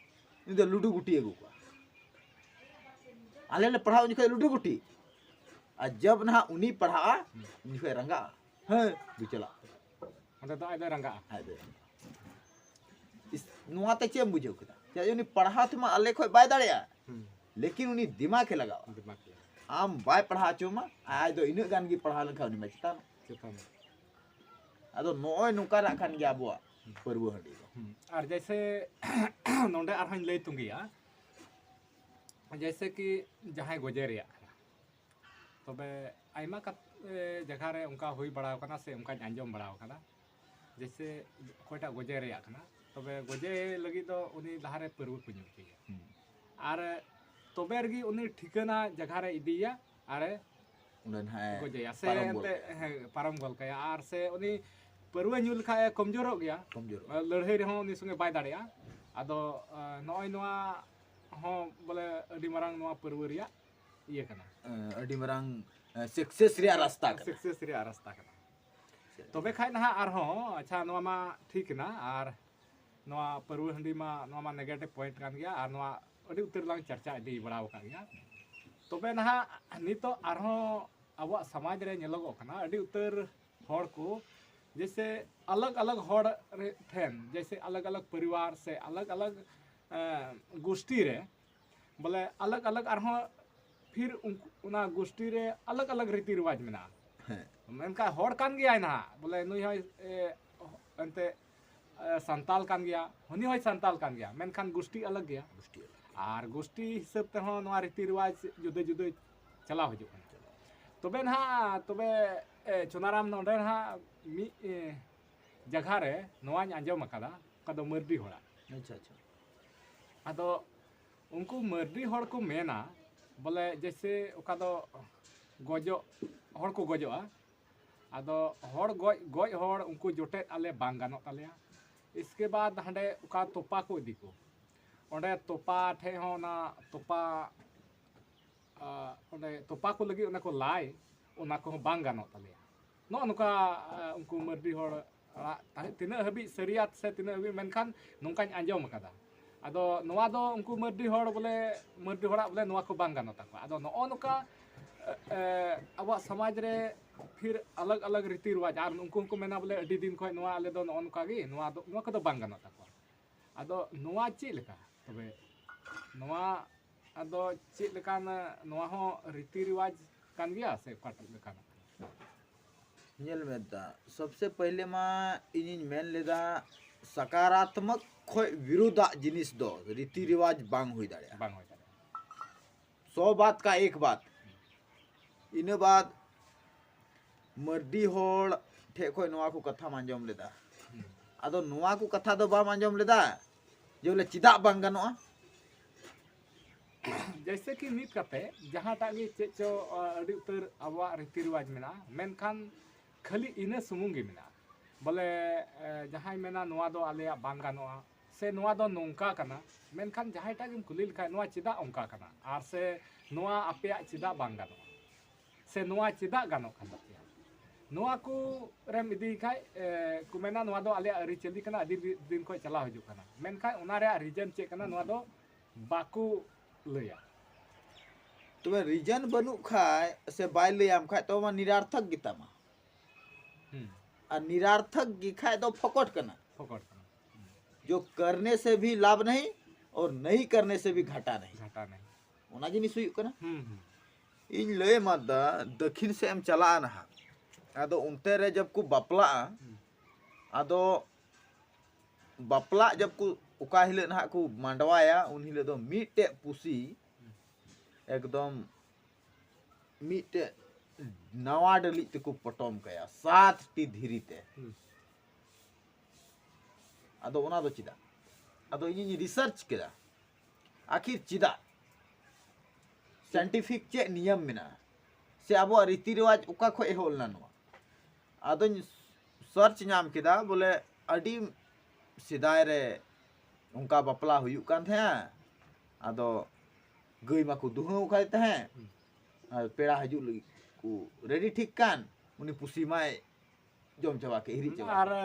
ᱩᱱᱤ ᱫᱚ ᱞᱩᱰᱩ ᱜᱩᱴᱤ ᱟᱹᱜᱩ ᱠᱚᱣᱟ᱾ ᱟᱞᱮ ᱞᱮ ᱯᱟᱲᱦᱟᱜ ᱩᱱ ᱡᱚᱠᱷᱚᱡ ᱞᱩᱰᱩ ᱜᱩᱴᱤ, ᱟᱨ ᱡᱚᱵ ᱱᱟᱦᱟᱜ ᱩᱱᱤ ᱯᱟᱲᱦᱟᱜᱼᱟ, ᱩᱱ ᱡᱚᱠᱷᱚᱡ ᱨᱟᱸᱜᱟᱜᱼᱟ, ᱦᱮᱸ, ᱫᱩ ᱪᱟᱞᱟᱜ᱾ ᱚᱸᱰᱮ ᱫᱚ ᱟᱡ ᱫᱚᱭ ᱨᱟᱸᱜᱟᱜᱼᱟ᱾ ᱟᱡ ᱫᱚ ᱤᱥ- ᱱᱚᱣᱟᱛᱮ ᱪᱮᱫ ᱮᱢ ᱵᱩᱡᱷᱟᱹᱣ ᱠᱮᱫᱟ? ᱪᱮᱫᱟᱜ ᱡᱮ ᱩᱱᱤ ᱯᱟᱲᱦᱟᱣ ᱛᱮᱢᱟ ᱟᱞᱮ ᱠᱷᱚᱡ ᱵᱟᱭ ᱫᱟᱲᱮᱭᱟᱜᱼᱟ, ᱦᱩᱸ᱾ ᱞᱮᱠᱤᱱ ᱩᱱᱤ ᱫᱤᱢᱟᱜᱽ ᱮ ᱞᱟᱜᱟᱣᱟ᱾ ᱫᱤᱢᱟᱜᱽ ᱨᱮ᱾ ᱟᱢ ᱵᱟᱭ ᱯᱟᱲᱦᱟᱣ ᱦᱚᱪᱚ ᱟᱢᱟ, ᱟᱡ ᱫᱚ ᱤᱱᱟᱹᱜ ᱜᱟᱱ ᱜᱮ ᱯᱟᱲᱦᱟᱣ ᱞᱮᱱᱠᱷᱟᱱ ᱩᱱᱤ ᱢᱟ ᱪᱮᱛᱟᱱ᱾ ᱪᱮᱛᱟᱱ᱾ ᱟᱫᱚ ᱱᱚᱜᱼᱚᱭ ᱱᱚᱝᱠᱟᱱᱟᱜ ᱠᱟᱱ ᱜᱮᱭᱟ ᱟᱵᱚᱣᱟᱜ ᱯᱟᱹᱨᱣᱟᱹ ᱦᱟᱺᱰᱤ ᱫᱚ᱾ ᱦᱩᱸ᱾ ᱟᱨ ᱡᱮᱭᱥᱮ ᱱᱚᱰᱮ ᱟᱨᱦᱚᱸᱧ ᱞᱟᱹᱭ ᱛᱩᱸᱜᱮᱭᱟ, ᱡᱮᱭᱥᱮ ᱠᱤ ᱡᱟᱦᱟᱸᱭ ᱜᱚᱡᱮ ᱨᱮᱭᱟᱜ ᱠᱟᱱᱟ, ᱛᱚᱵᱮ ᱟᱭᱢᱟ ᱠᱟᱛ- ᱮ, ᱡᱟᱭᱜᱟ ᱨᱮ ᱚᱱᱠᱟ ᱦᱩᱭ ᱵᱟᱲᱟ ᱟᱠᱟᱱᱟ ᱥᱮ ᱚᱱᱠᱟᱧ ᱟᱸᱡᱚᱢ ᱵᱟᱲᱟ ᱟᱠᱟᱫᱟ, ᱡᱮᱭᱥᱮ ᱚᱠᱚᱭᱴᱟᱜ ᱜᱚᱡᱮ ᱨᱮᱭᱟᱜ ᱠᱟᱱᱟ, ᱛᱚᱵᱮ ᱜᱚᱡᱮ ᱞᱟᱹᱜᱤᱫ ᱫᱚ ᱩᱱᱤ ᱞᱟᱦᱟᱨᱮ ᱯᱟᱹᱨᱣᱟᱹ ᱠᱚ ᱧᱩ ᱦᱚᱪᱚᱭᱮᱭᱟ᱾ ᱦᱩᱸ᱾ ᱟᱨ ᱛᱚᱵᱮ ᱨᱮᱜᱮ ᱩᱱᱤ ᱴᱷᱤᱠᱟᱹᱱᱟ ᱡᱟᱭᱜᱟ ᱨᱮ ᱤᱫᱤᱭᱮᱭᱟ ᱟᱨᱮ ᱚᱸᱰᱮ ᱱᱟᱦᱟᱜ ᱮ ᱜᱚᱡᱮᱭᱟ ᱥᱮ ᱯᱟᱨᱚᱢ ᱜᱚᱫ ᱮᱱᱛᱮ ᱠᱟᱭᱟ᱾ ᱦᱮᱸ, ᱯᱟᱨᱚᱢ ᱜᱚᱫ ᱠᱟᱭᱟ᱾ ᱟᱨ ᱥᱮ ᱩᱱᱤ ᱯᱟᱹᱨᱣᱟᱹ ᱧᱩ ᱞᱮᱠᱷᱟᱡ ᱮ ᱠᱚᱢᱡᱳᱨᱚᱜ ᱜᱮᱭᱟ, ᱠᱚᱢᱡᱳᱨᱚᱜ᱾ ᱞᱟᱹᱲᱦᱟᱹᱭ ᱨᱮᱦᱚᱸ ᱩᱱᱤ ᱥᱚᱸᱜᱮ ᱵᱟᱭ ᱫᱟᱲᱮᱭᱟᱜᱼᱟ᱾ ᱟᱫᱚ ᱟᱸ, ᱱᱚᱜᱼᱚᱭ ᱱᱚᱣᱟ ᱦᱚᱸ ᱵᱚᱞᱮ ᱟᱹᱰᱤ ᱢᱟᱨᱟᱝ ᱱᱚᱣᱟ ᱯᱟᱹᱨᱣᱟᱹ ᱨᱮᱭᱟᱜ ᱤᱭᱟᱹ ᱠᱟᱱᱟ, ᱟᱹᱰᱤ ᱢᱟᱨᱟᱝ ᱥᱟᱠᱥᱮᱥ ᱨᱮᱭᱟᱜ ᱨᱟᱥᱛᱟ ᱠᱟᱱᱟ᱾ ᱥᱟᱠᱥᱮᱥ ᱨᱮᱭᱟᱜ ᱨᱟᱥᱛᱟ ᱠᱟᱱᱟ᱾ ᱛᱚᱵᱮ ᱠᱷᱟᱡ ᱱᱟᱦᱟᱜ ᱟᱨᱦᱚᱸ, ᱟᱪᱪᱷᱟ, ᱱᱚᱣᱟ ᱢᱟ ᱴᱷᱤᱠ ᱮᱱᱟ, ᱟᱨ ᱱᱚᱣᱟ ᱯᱟᱹᱨᱣᱟᱹ ᱦᱟᱺᱰᱤ ᱢᱟ, ᱱᱚᱣᱟ ᱢᱟ ᱱᱮᱜᱮᱴᱤᱵᱷ ᱯᱚᱭᱮᱱᱴ ᱠᱟᱱ ᱜᱮᱭᱟ, ᱟᱨ ᱱᱚᱣᱟ ᱟᱹᱰᱤ ᱩᱛᱟᱹᱨ ᱞᱟᱝ ᱪᱟᱨᱪᱟ ᱤᱫᱤ ᱵᱟᱲᱟ ᱟᱠᱟᱫ ᱜᱮᱭᱟ᱾ ᱛᱚᱵᱮ ᱱᱟᱦᱟᱜ ᱱᱤᱛᱚᱜ ᱟᱨᱦᱚᱸ ᱟᱵᱚᱣᱟᱜ ᱥᱚᱢᱟᱡᱽ ᱨᱮ ᱧᱮᱞᱚᱜᱚᱜ ᱠᱟᱱᱟ, ᱟᱹᱰᱤ ᱩᱛᱟᱹᱨ ᱦᱚᱲ ᱠᱚ ᱡᱮᱭᱥᱮ ᱟᱞᱟᱜᱽ ᱟᱞᱟᱜᱽ ᱦᱚᱲ ᱨᱮ ᱴᱷᱮᱱ, ᱡᱮᱭᱥᱮ ᱟᱞᱟᱜᱽ ᱟᱞᱟᱜᱽ ᱯᱚᱨᱤᱵᱟᱨ ᱥᱮ ᱟᱞᱟᱜᱽ ᱟᱞᱟᱜᱽ ᱮᱸ, ᱜᱩᱥᱴᱤ ᱨᱮ ᱵᱚᱞᱮ ᱟᱞᱟᱜᱽ ᱟᱞᱟᱜᱽ ᱟᱨᱦᱚᱸ ᱯᱷᱤᱨ ᱩᱱᱠᱩ, ᱚᱱᱟ ᱜᱩᱥᱴᱤ ᱨᱮ ᱟᱞᱟᱜᱽ ᱟᱞᱟᱜᱽ ᱨᱤᱛᱤ ᱨᱮᱣᱟᱡᱽ ᱢᱮᱱᱟᱜᱼᱟ᱾ ᱦᱮᱸ᱾ ᱢᱮᱱᱠᱷᱟᱱ ᱦᱚᱲ ᱠᱟᱱ ᱜᱮᱭᱟᱭ ᱱᱟᱦᱟᱜ, ᱵᱚᱞᱮ ᱱᱩᱭ ᱦᱚᱸᱭ ᱮ, ᱮᱱᱛᱮ ᱮ, ᱥᱟᱱᱛᱟᱞ ᱠᱟᱱ ᱜᱮᱭᱟ, ᱦᱟᱹᱱᱤ ᱦᱚᱸᱭ ᱥᱟᱱᱛᱟᱞ ᱠᱟᱱ ᱜᱮᱭᱟ, ᱢᱮᱱᱠᱷᱟᱱ ᱜᱩᱥᱴᱤ ᱟᱞᱟᱜᱽ ᱜᱮᱭᱟ᱾ ᱜᱩᱥᱴᱤ ᱟᱞᱟᱜᱽ᱾ ᱟᱨ ᱜᱩᱥᱴᱤ ᱦᱤᱥᱟᱹᱵ ᱛᱮᱦᱚᱸ ᱱᱚᱣᱟ ᱨᱤᱛᱤ ᱨᱮᱣᱟᱡᱽ ᱡᱩᱫᱟᱹ ᱡᱩᱫᱟᱹ ᱪᱟᱞᱟᱣ ᱦᱤᱡᱩᱜ ᱠᱟᱱᱟ᱾ ᱛᱚᱵᱮ ᱱᱟᱦᱟᱜ, ᱛᱚᱵᱮ ᱮ, ᱪᱩᱱᱟᱨᱟᱢ, ᱱᱚᱰᱮ ᱱᱟᱦᱟᱜ ᱢᱤᱫ ᱮ, ᱡᱟᱭᱜᱟ ᱨᱮ ᱱᱚᱣᱟᱧ ᱟᱸᱡᱚᱢ ᱟᱠᱟᱫᱟ, ᱚᱠᱟ ᱫᱚ ᱢᱟᱹᱨᱰᱤ ᱦᱚᱲᱟᱜ᱾ ᱟᱪᱪᱷᱟ, ᱟᱪᱪᱷᱟ᱾ ᱟᱫᱚ ᱩᱱᱠᱩ ᱢᱟᱹᱨᱰᱤ ᱦᱚᱲ ᱠᱚ ᱢᱮᱱᱟ ᱵᱚᱞᱮ ᱡᱮᱭᱥᱮ ᱚᱠᱟ ᱫᱚ ᱜᱚᱡᱚᱜ ᱦᱚᱲ ᱠᱚ ᱜᱚᱡᱚᱜᱼᱟ, ᱟᱫᱚ ᱦᱚᱲ ᱜᱚᱡ, ᱜᱚᱡ ᱦᱚᱲ ᱩᱱᱠᱩ ᱡᱚᱴᱮᱫ ᱟᱞᱮ ᱵᱟᱝ ᱜᱟᱱᱚᱜ ᱛᱟᱞᱮᱭᱟ᱾ ᱤᱥᱠᱮ ᱵᱟᱫ ᱦᱟᱸᱰᱮ ᱚᱠᱟ ᱛᱚᱯᱟ ᱠᱚ ᱤᱫᱤ ᱠᱚ, ᱚᱸᱰᱮ ᱛᱚᱯᱟ ᱴᱷᱮᱡ ᱦᱚᱸ ᱚᱱᱟ ᱛᱚᱯᱟ, ᱟ, ᱚᱸᱰᱮ ᱛᱚᱯᱟ ᱠᱚ ᱞᱟᱹᱜᱤᱫ ᱚᱱᱟ ᱠᱚ ᱞᱟᱭ, ᱚᱱᱟ ᱠᱚᱦᱚᱸ ᱵᱟᱝ ᱜᱟᱱᱚᱜ ᱛᱟᱞᱮᱭᱟ᱾ ᱱᱚᱜᱼᱚ ᱱᱚᱝᱠᱟ, ᱟ, ᱩᱱᱠᱩ ᱢᱟᱹᱨᱰᱤ ᱦᱚᱲ ᱟᱲᱟᱜ ᱛᱟᱦᱮᱸ, ᱛᱤᱱᱟᱹᱜ ᱦᱟᱹᱵᱤᱡ ᱥᱟᱹᱨᱤᱭᱟᱛ ᱥᱮ ᱛᱤᱱᱟᱹᱜ ᱦᱟᱹᱵᱤᱡ, ᱢᱮᱱᱠᱷᱟᱱ ᱱᱚᱝᱠᱟᱧ ᱟᱸᱡᱚᱢ ᱟᱠᱟᱫᱟ᱾ ᱟᱫᱚ ᱱᱚᱣᱟ ᱫᱚ ᱩᱱᱠᱩ ᱢᱟᱹᱨᱰᱤ ᱦᱚᱲ ᱵᱚᱞᱮ, ᱢᱟᱹᱨᱰᱤ ᱦᱚᱲᱟᱜ ᱵᱚᱞᱮ ᱱᱚᱣᱟ ᱠᱚ ᱵᱟᱝ ᱜᱟᱱᱚᱜ ᱛᱟᱠᱚᱣᱟ᱾ ᱟᱫᱚ ᱱᱚᱜᱼᱚ ᱱᱚᱝᱠᱟ, ᱮ, ᱟᱵᱚᱣᱟᱜ ᱥᱚᱢᱟᱡᱽ ᱨᱮ ᱯᱷᱤᱨ ᱟᱞᱟᱜᱽ ᱟᱞᱟᱜᱽ ᱨᱤᱛᱤ ᱨᱮᱣᱟᱡᱽ, ᱟᱨ ᱩᱱᱠᱩ ᱦᱚᱸᱠᱚ ᱢᱮᱱᱟ ᱵᱚᱞᱮ ᱟᱹᱰᱤ ᱫᱤᱱ ᱠᱷᱚᱱ ᱱᱚᱣᱟ ᱟᱞᱮ ᱫᱚ ᱱᱚᱜᱼᱚ ᱱᱚᱝᱠᱟ ᱜᱮ, ᱱᱚᱣᱟ ᱫᱚ, ᱱᱚᱣᱟ ᱠᱚᱫᱚ ᱵᱟᱝ ᱜᱟᱱᱚᱜ ᱛᱟᱠᱚᱣᱟ᱾ ᱟᱫᱚ ᱱᱚᱣᱟ ᱪᱮᱫ ᱞᱮᱠᱟ ᱛᱚᱵᱮ? ᱱᱚᱣᱟ ᱟᱫᱚ ᱪᱮᱫ ᱞᱮᱠᱟᱱ, ᱱᱚᱣᱟ ᱦᱚᱸ ᱨᱤᱛᱤ ᱨᱮᱣᱟᱡᱽ ᱠᱟᱱ ᱜᱮᱭᱟ ᱥᱮ ᱚᱠᱟᱴᱟᱜ ᱞᱮᱠᱟᱱᱟᱜ ᱠᱟᱱᱟ? ᱧᱮᱞ ᱢᱮ ᱫᱟ, ᱥᱚᱵᱥᱮ ᱯᱟᱦᱞᱮ ᱢᱟ ᱤᱧᱤᱧ ᱢᱮᱱ ᱞᱮᱫᱟ, ᱥᱟᱠᱟᱨᱟᱛᱢᱚᱠ ᱠᱷᱚᱡ ᱵᱤᱨᱩᱫᱷᱟᱜ ᱡᱤᱱᱤᱥ ᱫᱚ ᱨᱤᱛᱤ ᱨᱮᱣᱟᱡᱽ ᱵᱟᱝ ᱦᱩᱭ ᱫᱟᱲᱮᱭᱟᱜᱼᱟ᱾ ᱵᱟᱝ ᱦᱩᱭ ᱫᱟᱲᱮᱭᱟᱜᱼᱟ᱾ ᱥᱚ ᱵᱟᱛ ᱠᱟ ᱮᱠ ᱵᱟᱛ᱾ ᱤᱱᱟᱹ ᱵᱟᱫ ᱢᱟᱹᱨᱰᱤ ᱦᱚᱲ ᱴᱷᱮᱡ ᱠᱷᱚᱡ ᱱᱚᱣᱟ ᱠᱚ ᱠᱟᱛᱷᱟᱢ ᱟᱸᱡᱚᱢ ᱞᱮᱫᱟ᱾ ᱟᱫᱚ ᱱᱚᱣᱟ ᱠᱚ ᱠᱟᱛᱷᱟ ᱫᱚ ᱵᱟᱢ ᱟᱸᱡᱚᱢ ᱞᱮᱫᱟ ᱡᱮ ᱵᱚᱞᱮ ᱪᱮᱫᱟᱜ ᱵᱟᱝ ᱜᱟᱱᱚᱜᱼᱟ? ᱡᱮᱭᱥᱮ ᱠᱤ ᱢᱤᱫ ᱠᱟᱛᱮ ᱡᱟᱦᱟᱸᱴᱟᱜ ᱜᱮ ᱪᱮᱫ ᱪᱚ, ᱟ, ᱟᱹᱰᱤ ᱩᱛᱟᱹᱨ ᱟᱵᱚᱣᱟᱜ ᱨᱤᱛᱤ ᱨᱮᱣᱟᱡᱽ ᱢᱮᱱᱟᱜᱼᱟ, ᱢᱮᱱᱠᱷᱟᱱ ᱠᱷᱟᱹᱞᱤ ᱤᱱᱟᱹ ᱥᱩᱢᱩᱝ ᱜᱮ ᱢᱮᱱᱟᱜᱼᱟ᱾ ᱵᱚᱞᱮ, ᱮ, ᱡᱟᱦᱟᱸᱭ ᱢᱮᱱᱟ ᱱᱚᱣᱟ ᱫᱚ ᱟᱞᱮᱭᱟᱜ ᱵᱟᱝ ᱜᱟᱱᱚᱜᱼᱟ, ᱥᱮ ᱱᱚᱣᱟ ᱫᱚ ᱱᱚᱝᱠᱟ ᱠᱟᱱᱟ, ᱢᱮᱱᱠᱷᱟᱱ ᱡᱟᱦᱟᱸᱭᱴᱟᱜ ᱜᱮᱢ ᱠᱩᱞᱤ ᱞᱮᱠᱷᱟᱡ ᱱᱚᱣᱟ ᱪᱮᱫᱟᱜ ᱚᱱᱠᱟ ᱠᱟᱱᱟ, ᱟᱨ ᱥᱮ ᱱᱚᱣᱟ ᱟᱯᱮᱭᱟᱜ ᱪᱮᱫᱟᱜ ᱵᱟᱝ ᱜᱟᱱᱚᱜᱼᱟ, ᱥᱮ ᱱᱚᱣᱟ ᱪᱮᱫᱟᱜ ᱜᱟᱱᱚᱜ ᱠᱟᱱ ᱛᱟᱯᱮᱭᱟ, ᱱᱚᱣᱟ ᱠᱚ ᱨᱮᱢ ᱤᱫᱤᱭ ᱠᱷᱟᱡ, ᱮ, ᱠᱚ ᱢᱮᱱᱟ ᱱᱚᱣᱟ ᱫᱚ ᱟᱞᱮᱭᱟᱜ ᱟᱹᱨᱤᱪᱟᱹᱞᱤ ᱠᱟᱱᱟ, ᱟᱹᱰᱤ ᱫᱤ-, ᱫᱤᱱ ᱠᱷᱚᱡ ᱪᱟᱞᱟᱣ ᱦᱤᱡᱩᱜ ᱠᱟᱱᱟ, ᱢᱮᱱᱠᱷᱟᱱ ᱚᱱᱟ ᱨᱮᱭᱟᱜ ᱨᱤᱡᱮᱱ ᱪᱮᱫ ᱠᱟᱱᱟ ᱱᱚᱣᱟ ᱫᱚ ᱵᱟᱠᱚ ᱞᱟᱹᱭᱟ᱾ ᱛᱚᱵᱮ ᱨᱤᱡᱮᱱ ᱵᱟᱹᱱᱩᱜ ᱠᱷᱟᱡ ᱥᱮ ᱵᱟᱭ ᱞᱟᱹᱭᱟᱢ ᱠᱷᱟᱡ ᱛᱚ ᱢᱟ ᱱᱤᱨᱟᱨᱛᱷᱚᱠ ᱜᱮᱛᱟᱢᱟ᱾ ᱦᱩᱸ᱾ ᱟᱨ ᱱᱤᱨᱟᱨᱛᱷᱚᱠ ᱜᱮ ᱠᱷᱟᱡ ᱫᱚ ᱯᱷᱚᱠᱚᱴ ᱠᱟᱱᱟ᱾ ᱯᱷᱚᱠᱚᱴ ᱠᱟᱱᱟ᱾ ᱡᱚ ᱠᱟᱨᱱᱮ ᱥᱮ ᱵᱷᱤ ᱞᱟᱵᱷ ᱱᱟᱦᱤ ᱚᱨ ᱱᱟᱦᱤ ᱠᱟᱨᱱᱮ ᱥᱮ ᱵᱷᱤ ᱜᱷᱟᱴᱟ ᱱᱟᱦᱤ᱾ ᱜᱷᱟᱴᱟ ᱱᱟᱦᱤ᱾ ᱚᱱᱟ ᱡᱤᱱᱤᱥ ᱦᱩᱭᱩᱜ ᱠᱟᱱᱟ᱾ ᱦᱩᱸ, ᱦᱩᱸ᱾ ᱤᱧ ᱞᱟᱹᱭ ᱢᱟᱫᱟ, ᱫᱟᱹᱠᱷᱤᱱ ᱥᱮᱫ ᱮᱢ ᱪᱟᱞᱟᱜᱼᱟ ᱱᱟᱦᱟᱜ, ᱟᱫᱚ ᱚᱱᱛᱮ ᱨᱮ ᱡᱚᱵ ᱠᱚ ᱵᱟᱯᱞᱟᱜᱼᱟ, ᱦᱩᱸ᱾ ᱟᱫᱚ ᱵᱟᱯᱞᱟᱜ ᱡᱚᱵ ᱠᱚ ᱚᱠᱟ ᱦᱤᱞᱳᱜ ᱱᱟᱦᱟᱜ ᱠᱚ ᱢᱟᱰᱣᱟᱭᱟ, ᱩᱱ ᱦᱤᱞᱳᱜ ᱫᱚ ᱢᱤᱫᱴᱮᱡ ᱯᱩᱥᱤ ᱮᱠᱫᱚᱢ ᱢᱤᱫᱴᱮᱡ ᱱᱟᱣᱟ ᱰᱟᱹᱞᱤᱡ ᱛᱮᱠᱚ ᱯᱚᱴᱚᱢ ᱠᱟᱭᱟ, ᱥᱟᱛ ᱴᱤ ᱫᱷᱤᱨᱤ ᱛᱮ᱾ ᱦᱩᱸ᱾ ᱟᱫᱚ ᱚᱱᱟ ᱫᱚ ᱪᱮᱫᱟᱜ? ᱟᱫᱚ ᱤᱧᱤᱧ ᱨᱤᱥᱟᱨᱪ ᱠᱮᱫᱟ, ᱟᱹᱠᱷᱤᱨ ᱪᱮᱫᱟᱜ? ᱥᱟᱭᱮᱱᱴᱤᱯᱷᱤᱠ ᱪᱮᱫ ᱱᱤᱭᱚᱢ ᱢᱮᱱᱟᱜᱼᱟ? ᱥᱮ ᱟᱵᱚᱣᱟᱜ ᱨᱤᱛᱤ ᱨᱮᱣᱟᱡᱽ ᱚᱠᱟ ᱠᱷᱚᱡ ᱮᱦᱚᱵ ᱞᱮᱱᱟ ᱱᱚᱣᱟ? ᱟᱫᱚᱧ ᱥᱟᱨᱪ ᱧᱟᱢ ᱠᱮᱫᱟ, ᱵᱚᱞᱮ ᱟᱹᱰᱤ ᱥᱮᱫᱟᱭ ᱨᱮ ᱚᱱᱠᱟ ᱵᱟᱯᱞᱟ ᱦᱩᱭᱩᱜ ᱠᱟᱱ ᱛᱟᱦᱮᱸᱜᱼᱟ᱾ ᱟᱫᱚ ᱜᱟᱹᱭ ᱢᱟᱠᱚ ᱫᱩᱦᱟᱹᱣ ᱠᱟᱭ ᱛᱟᱦᱮᱸᱫ, ᱟᱨ ᱯᱮᱲᱟ ᱦᱤᱡᱩᱜ ᱞᱟᱹᱜᱤᱫ ᱠᱚ ᱨᱮᱰᱤ ᱴᱷᱤᱠ ᱠᱟᱱ, ᱩᱱᱤ ᱯᱩᱥᱤ ᱢᱟᱭ ᱡᱚᱢ ᱪᱟᱵᱟ ᱠᱮᱫ, ᱦᱤᱨᱤᱡ ᱪᱟᱵᱟ ᱟᱨ ᱠᱮᱫ᱾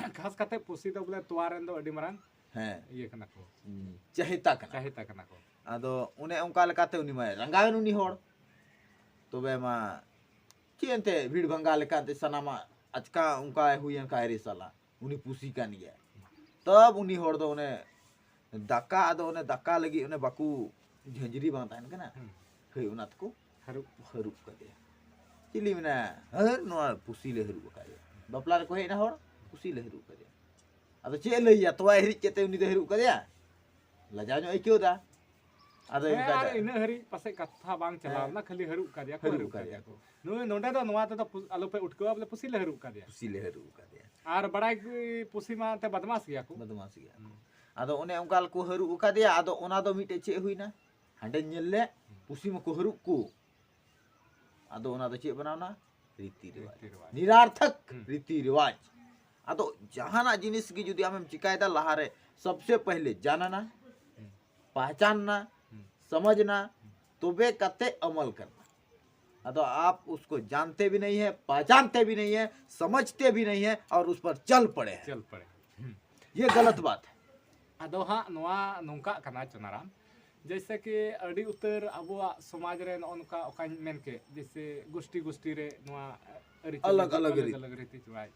ᱮ, ᱠᱷᱟᱥ ᱠᱟᱛᱮ ᱯᱩᱥᱤ ᱫᱚ ᱵᱚᱞᱮ ᱛᱚᱣᱟ ᱨᱮᱱ ᱫᱚ ᱟᱹᱰᱤ ᱢᱟᱨᱟᱝ ᱦᱮᱸ, ᱤᱭᱟᱹ ᱠᱟᱱᱟ ᱠᱚ, ᱦᱩᱸ, ᱪᱟᱹᱦᱤᱛᱟ ᱠᱟᱱᱟ᱾ ᱪᱟᱹᱦᱤᱛᱟ ᱠᱟᱱᱟ ᱠᱚ᱾ ᱟᱫᱚ ᱚᱱᱮ ᱚᱱᱠᱟ ᱞᱮᱠᱟᱛᱮ ᱩᱱᱤ ᱢᱟᱭ ᱨᱟᱸᱜᱟᱣᱮᱱ ᱩᱱᱤ ᱦᱚᱲ᱾ ᱛᱚᱵᱮ ᱢᱟ ᱪᱮᱫ ᱮᱱᱛᱮ ᱵᱷᱤᱲ ᱵᱷᱟᱝᱜᱟ ᱞᱮᱠᱟᱛᱮ ᱥᱟᱱᱟᱢᱟᱜ ᱟᱪᱠᱟ ᱚᱱᱠᱟᱭ ᱦᱩᱭᱮᱱ ᱠᱷᱟᱭ ᱨᱮ ᱥᱟᱞᱟ, ᱩᱱᱤ ᱯᱩᱥᱤ ᱠᱟᱱ ᱜᱮᱭᱟ᱾ ᱛᱚᱵ ᱩᱱᱤ ᱦᱚᱲ ᱫᱚ ᱚᱱᱮ ᱫᱟᱠᱟ, ᱟᱫᱚ ᱚᱱᱮ ᱫᱟᱠᱟ ᱞᱟᱹᱜᱤᱫ ᱚᱱᱮ ᱵᱟᱠᱚ ᱡᱷᱟᱹᱱᱡᱽᱨᱤ ᱵᱟᱝ ᱛᱟᱦᱮᱱ ᱠᱟᱱᱟ? ᱦᱩᱸ᱾ ᱦᱳᱭ, ᱚᱱᱟ ᱛᱮᱠᱚ ᱦᱟᱹᱨᱩᱵ᱾ ᱦᱟᱹᱨᱩᱵ ᱠᱟᱫᱮᱭᱟ᱾ ᱪᱤᱞᱤ ᱢᱮᱱᱟ, ᱦᱟᱹᱨ, ᱱᱚᱣᱟ ᱯᱩᱥᱤ ᱞᱮ ᱦᱟᱹᱨᱩᱵ ᱟᱠᱟᱫᱮᱭᱟ᱾ ᱵᱟᱯᱞᱟ ᱨᱮᱠᱚ ᱦᱮᱡ ᱮᱱᱟ ᱦᱚᱲ, ᱯᱩᱥᱤ ᱞᱮ ᱦᱟᱹᱨᱩᱵ ᱟᱠᱟᱫᱮᱭᱟ᱾ ᱟᱫᱚ ᱪᱮᱫ ᱮ ᱞᱟᱹᱭᱟ, ᱛᱚᱣᱟᱭ ᱦᱤᱨᱤᱡ ᱠᱮᱫ ᱛᱮ ᱩᱱᱤ ᱫᱚ ᱦᱟᱹᱨᱩᱵ ᱠᱟᱫᱮᱭᱟ? ᱞᱟᱡᱟᱣ ᱧᱚᱜ ᱟᱹᱭᱠᱟᱹᱣ ᱫᱟ᱾ ᱟᱫᱚ ᱦᱮᱸ, ᱚᱱᱠᱟ ᱟᱨ ᱫᱚ ᱤᱱᱟᱹ ᱦᱟᱹᱨᱤᱡ ᱯᱟᱥᱮᱡ ᱠᱟᱛᱷᱟ ᱵᱟᱝ ᱪᱟᱞᱟᱣ ᱦᱮᱸ᱾ ᱞᱮᱱᱟ, ᱠᱷᱟᱹᱞᱤ ᱦᱟᱹᱨᱩᱵ ᱠᱟᱫᱮᱭᱟ ᱠᱚ, ᱦᱟᱹᱨᱩᱵ ᱦᱟᱹᱨᱩᱵ ᱠᱟᱫᱮᱭᱟ ᱠᱟᱫᱮᱭᱟ ᱠᱚ᱾ ᱠᱚ᱾ ᱱᱩᱭ ᱱᱚᱸᱰᱮ ᱫᱚ ᱱᱚᱣᱟ ᱛᱮᱫᱚ ᱯᱩ-, ᱟᱞᱚᱯᱮ ᱩᱴᱠᱟᱹᱣᱟ, ᱵᱚᱞᱮ ᱯᱩᱥᱤ ᱞᱮ ᱦᱟᱹᱨᱩᱵ ᱠᱟᱫᱮᱭᱟ᱾ ᱯᱩᱥᱤ ᱞᱮ ᱦᱟᱹᱨᱩᱵ ᱠᱟᱫᱮᱭᱟ᱾ ᱟᱨ ᱵᱟᱲᱟᱭ ᱜᱮ ᱯᱩᱥᱤ ᱢᱟ ᱮᱱᱛᱮ ᱵᱟᱫᱢᱟᱥ ᱜᱮᱭᱟ ᱠᱚ᱾ ᱵᱟᱫᱢᱟᱥ ᱜᱮᱭᱟ ᱠᱚ᱾ ᱦᱩᱸ᱾ ᱟᱫᱚ ᱚᱱᱮ ᱚᱱᱠᱟ ᱠᱚ ᱦᱟᱹᱨᱩᱵ ᱠᱟᱫᱮᱭᱟ, ᱟᱫᱚ ᱚᱱᱟ ᱫᱚ ᱢᱤᱫᱴᱮᱡ ᱪᱮᱫ ᱦᱩᱭᱱᱟ? ᱦᱟᱸᱰᱮ ᱧᱮᱞ ᱞᱮ, ᱦᱩᱸ᱾ ᱯᱩᱥᱤ ᱢᱟᱠᱚ ᱦᱟᱹᱨᱩᱵ ᱠᱚ᱾ ᱟᱫᱚ ᱚᱱᱟ ᱫᱚ ᱪᱮᱫ ᱵᱮᱱᱟᱣᱱᱟ? ᱨᱤᱛᱤ ᱨᱮᱣᱟᱡᱽ᱾ ᱨᱤᱛᱤ ᱨᱮᱣᱟᱡᱽ᱾ ᱱᱤᱨᱟᱨᱛᱷᱚᱠ ᱦᱩᱸ᱾ ᱨᱤᱛᱤ ᱨᱮᱣᱟᱡᱽ᱾ ᱟᱫᱚ ᱡᱟᱦᱟᱱᱟᱜ ᱡᱤᱱᱤᱥ ᱜᱮ ᱡᱩᱫᱤ ᱟᱢᱮᱢ ᱪᱤᱠᱟᱭᱮᱫᱟ, ᱞᱟᱦᱟᱨᱮ ᱥᱚᱵᱥᱮ ᱯᱟᱦᱞᱮ ᱡᱟᱱᱟᱱᱟ, ᱦᱩᱸ᱾ ᱯᱟᱦᱪᱟᱱᱱᱟ, ᱦᱩᱸ᱾ ᱥᱚᱢᱚᱡᱽᱱᱟ, ᱦᱩᱸ᱾ ᱛᱚᱵᱮ ᱠᱟᱛᱮ ᱟᱢᱟᱞ ᱠᱟᱨᱱᱟ᱾ ᱟᱫᱚ ᱟᱯ ᱩᱥᱠᱚ ᱡᱟᱱᱛᱮ ᱵᱷᱤ ᱱᱟᱦᱤ ᱦᱮ, ᱯᱟᱦᱪᱟᱱᱛᱮ ᱵᱷᱤ ᱱᱟᱦᱤ ᱦᱮ, ᱥᱚᱢᱚᱡᱽᱛᱮ ᱵᱷᱤ ᱱᱟᱦᱤ ᱦᱮ ᱚᱨ ᱩᱥ ᱯᱟᱨ ᱪᱚᱞ ᱯᱟᱲᱮ ᱦᱮ᱾ ᱪᱚᱞ ᱯᱟᱲᱮ᱾ ᱦᱩᱸ᱾ ᱭᱮ ᱜᱟᱞᱟᱛ ᱵᱟᱛ ᱦᱮ᱾ ᱟᱫᱚ ᱦᱟᱸᱜ ᱱᱚᱣᱟ ᱱᱚᱝᱠᱟᱜ ᱠᱟᱱᱟ ᱪᱚᱱᱟᱨᱟᱢ, ᱡᱮᱭᱥᱮ ᱠᱤ ᱟᱹᱰᱤ ᱩᱛᱟᱹᱨ ᱟᱵᱚᱣᱟᱜ ᱥᱚᱢᱟᱡᱽ ᱨᱮ ᱱᱚᱜᱼᱚ ᱱᱚᱝᱠᱟ ᱚᱠᱟᱧ ᱢᱮᱱ ᱠᱮᱫ, ᱡᱮᱭᱥᱮ ᱜᱩᱥᱴᱤ ᱜᱩᱥᱴᱤ ᱨᱮ ᱱᱚᱣᱟ ᱟᱹᱨᱤᱪᱟᱹᱞᱤ ᱟᱞᱟᱜᱽ ᱟᱞᱟᱜᱽ ᱟᱞᱟᱜᱽ ᱨᱤᱛ᱾ ᱟᱞᱟᱜᱽ ᱨᱤᱛᱤ ᱨᱮᱣᱟᱡᱽ,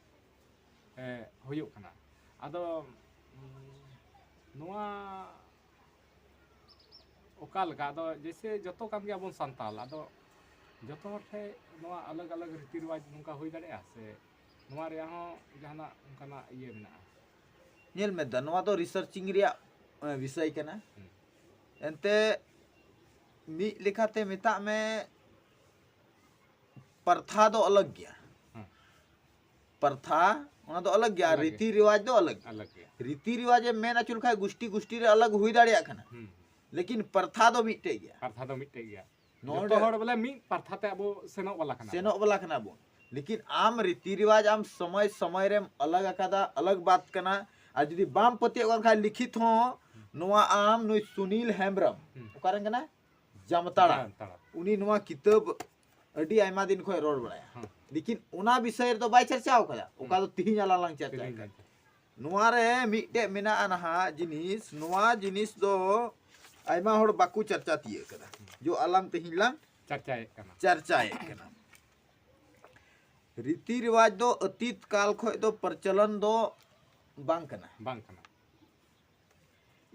ᱮ, ᱦᱩᱭᱩᱜ ᱠᱟᱱᱟ᱾ ᱟᱫᱚ, ᱩᱸ, ᱱᱚᱣᱟ ᱚᱠᱟ ᱞᱮᱠᱟ? ᱟᱫᱚ ᱡᱮᱭᱥᱮ ᱡᱚᱛᱚ ᱠᱟᱱ ᱜᱮᱭᱟᱵᱚᱱ ᱥᱟᱱᱛᱟᱞ, ᱟᱫᱚ ᱡᱚᱛᱚ ᱦᱚᱲ ᱴᱷᱮᱱ ᱱᱚᱣᱟ ᱟᱞᱟᱜᱽ ᱟᱞᱟᱜᱽ ᱨᱤᱛᱤ ᱨᱮᱣᱟᱡᱽ ᱱᱚᱝᱠᱟ ᱦᱩᱭ ᱫᱟᱲᱮᱭᱟᱜᱼᱟ ᱥᱮ ᱱᱚᱣᱟ ᱨᱮᱭᱟᱜ ᱦᱚᱸ ᱡᱟᱦᱟᱱᱟᱜ ᱚᱱᱠᱟᱱᱟᱜ ᱤᱭᱟᱹ ᱢᱮᱱᱟᱜᱼᱟ? ᱧᱮᱞ ᱢᱮ ᱫᱟ, ᱱᱚᱣᱟ ᱫᱚ ᱨᱤᱥᱟᱨᱪᱤᱝ ᱨᱮᱭᱟᱜ, ᱮ, ᱵᱤᱥᱚᱭ ᱠᱟᱱᱟ᱾ ᱦᱩᱸ᱾ ᱮᱱᱛᱮ ᱢᱤᱫ ᱞᱮᱠᱟᱛᱮ ᱢᱮᱛᱟᱜ ᱢᱮ, ᱯᱨᱚᱛᱷᱟ ᱫᱚ ᱟᱞᱟᱜᱽ ᱜᱮᱭᱟ᱾ ᱦᱩᱸ᱾ ᱯᱨᱚᱛᱷᱟ, ᱚᱱᱟ ᱫᱚ ᱟᱞᱟᱜᱽ ᱜᱮᱭᱟ, ᱟᱨ ᱟᱞᱟᱜᱽ ᱜᱮᱭᱟ᱾ ᱨᱤᱛᱤ ᱨᱮᱣᱟᱡᱽ ᱫᱚ ᱟᱞᱟᱜᱽ ᱜᱮᱭᱟ᱾ ᱟᱞᱟᱜᱽ ᱜᱮᱭᱟ᱾ ᱨᱤᱛᱤ ᱨᱮᱣᱟᱡᱽ ᱮᱢ ᱢᱮᱱ ᱟᱹᱪᱩ ᱞᱮᱠᱷᱟᱡ ᱜᱩᱥᱴᱤ ᱜᱩᱥᱴᱤ ᱨᱮ ᱟᱞᱟᱜᱽ ᱦᱩᱭ ᱫᱟᱲᱮᱭᱟᱜ ᱠᱟᱱᱟ, ᱦᱩᱸ᱾ ᱞᱮᱠᱤᱱ ᱯᱨᱚᱛᱷᱟ ᱫᱚ ᱢᱤᱫᱴᱮᱡ ᱜᱮᱭᱟ᱾ ᱯᱨᱚᱛᱷᱟ ᱫᱚ ᱢᱤᱫᱴᱮᱡ ᱜᱮᱭᱟ᱾ ᱱᱚᱰᱮ ᱡᱚᱛᱚ ᱦᱚᱲ ᱵᱚᱞᱮ ᱢᱤᱫ ᱯᱨᱚᱛᱷᱟ ᱛᱮ ᱟᱵᱚ ᱥᱮᱱᱚᱜ ᱵᱟᱞᱟ ᱠᱟᱱᱟ ᱵᱚᱱ᱾ ᱥᱮᱱᱚᱜ ᱵᱟᱞᱟ ᱠᱟᱱᱟ ᱵᱚᱱ, ᱞᱮᱠᱤᱱ ᱟᱢ ᱨᱤᱛᱤ ᱨᱮᱣᱟᱡᱽ ᱟᱢ ᱥᱚᱢᱚᱭ ᱥᱚᱢᱚᱭ ᱨᱮᱢ ᱟᱞᱟᱜᱽ ᱟᱠᱟᱫᱟ, ᱟᱞᱟᱜᱽ ᱵᱟᱛ ᱠᱟᱱᱟ᱾ ᱟᱨ ᱡᱩᱫᱤ ᱵᱟᱢ ᱯᱟᱹᱛᱭᱟᱹᱜ ᱠᱟᱱ ᱠᱷᱟᱡ ᱞᱤᱠᱷᱤᱛ ᱦᱚᱸ, ᱱᱚᱣᱟ ᱟᱢ ᱱᱩᱭ ᱥᱩᱱᱤᱞ ᱦᱮᱢᱵᱨᱚᱢ, ᱦᱩᱸ᱾ ᱚᱠᱟᱨᱮᱱ ᱠᱟᱱᱟ? ᱡᱟᱢᱛᱟᱲᱟ᱾ ᱡᱟᱢᱛᱟᱲᱟ᱾ ᱩᱱᱤ ᱱᱚᱣᱟ ᱠᱤᱛᱟᱹᱵ ᱟᱹᱰᱤ ᱟᱭᱢᱟ ᱫᱤᱱ ᱠᱷᱚᱱ ᱨᱚᱲ ᱵᱟᱲᱟᱭᱟ᱾ ᱦᱮᱸ᱾ ᱞᱮᱠᱤᱱ ᱚᱱᱟ ᱵᱤᱥᱚᱭ ᱨᱮᱫᱚ ᱵᱟᱭ ᱪᱟᱨᱪᱟᱣ ᱠᱟᱫᱟ, ᱚᱠᱟ ᱦᱮᱸ᱾ ᱫᱚ ᱛᱤᱦᱤᱧ ᱟᱞᱟᱝ ᱞᱟᱝ ᱪᱟᱨᱪᱟᱭ ᱛᱤᱦᱤᱧ ᱠᱟᱱ᱾ ᱞᱟᱝ ᱪᱟᱨᱪᱟᱭ᱾ ᱱᱚᱣᱟ ᱨᱮ ᱢᱤᱫᱴᱮᱡ ᱢᱮᱱᱟᱜᱼᱟ ᱱᱟᱦᱟᱜ ᱡᱤᱱᱤᱥ, ᱱᱚᱣᱟ ᱡᱤᱱᱤᱥ ᱫᱚ ᱟᱭᱢᱟ ᱦᱚᱲ ᱵᱟᱠᱚ ᱪᱟᱨᱪᱟ ᱛᱤᱭᱟᱹᱜ ᱠᱟᱫᱟ᱾ ᱦᱮᱸ᱾ ᱡᱚ ᱟᱞᱟᱝ ᱛᱤᱦᱤᱧ ᱞᱟᱝ ᱪᱟᱨᱪᱟᱭᱮᱫ ᱠᱟᱱᱟ᱾ ᱪᱟᱨᱪᱟᱭᱮᱫ ᱠᱟᱱᱟ᱾ ᱨᱤᱛᱤ ᱨᱮᱣᱟᱡᱽ ᱫᱚ ᱚᱛᱤᱛ ᱠᱟᱞ ᱠᱷᱚᱱ ᱫᱚ ᱯᱨᱚᱪᱚᱞᱚᱱ ᱫᱚ ᱵᱟᱝ ᱠᱟᱱᱟ᱾ ᱵᱟᱝ ᱠᱟᱱᱟ᱾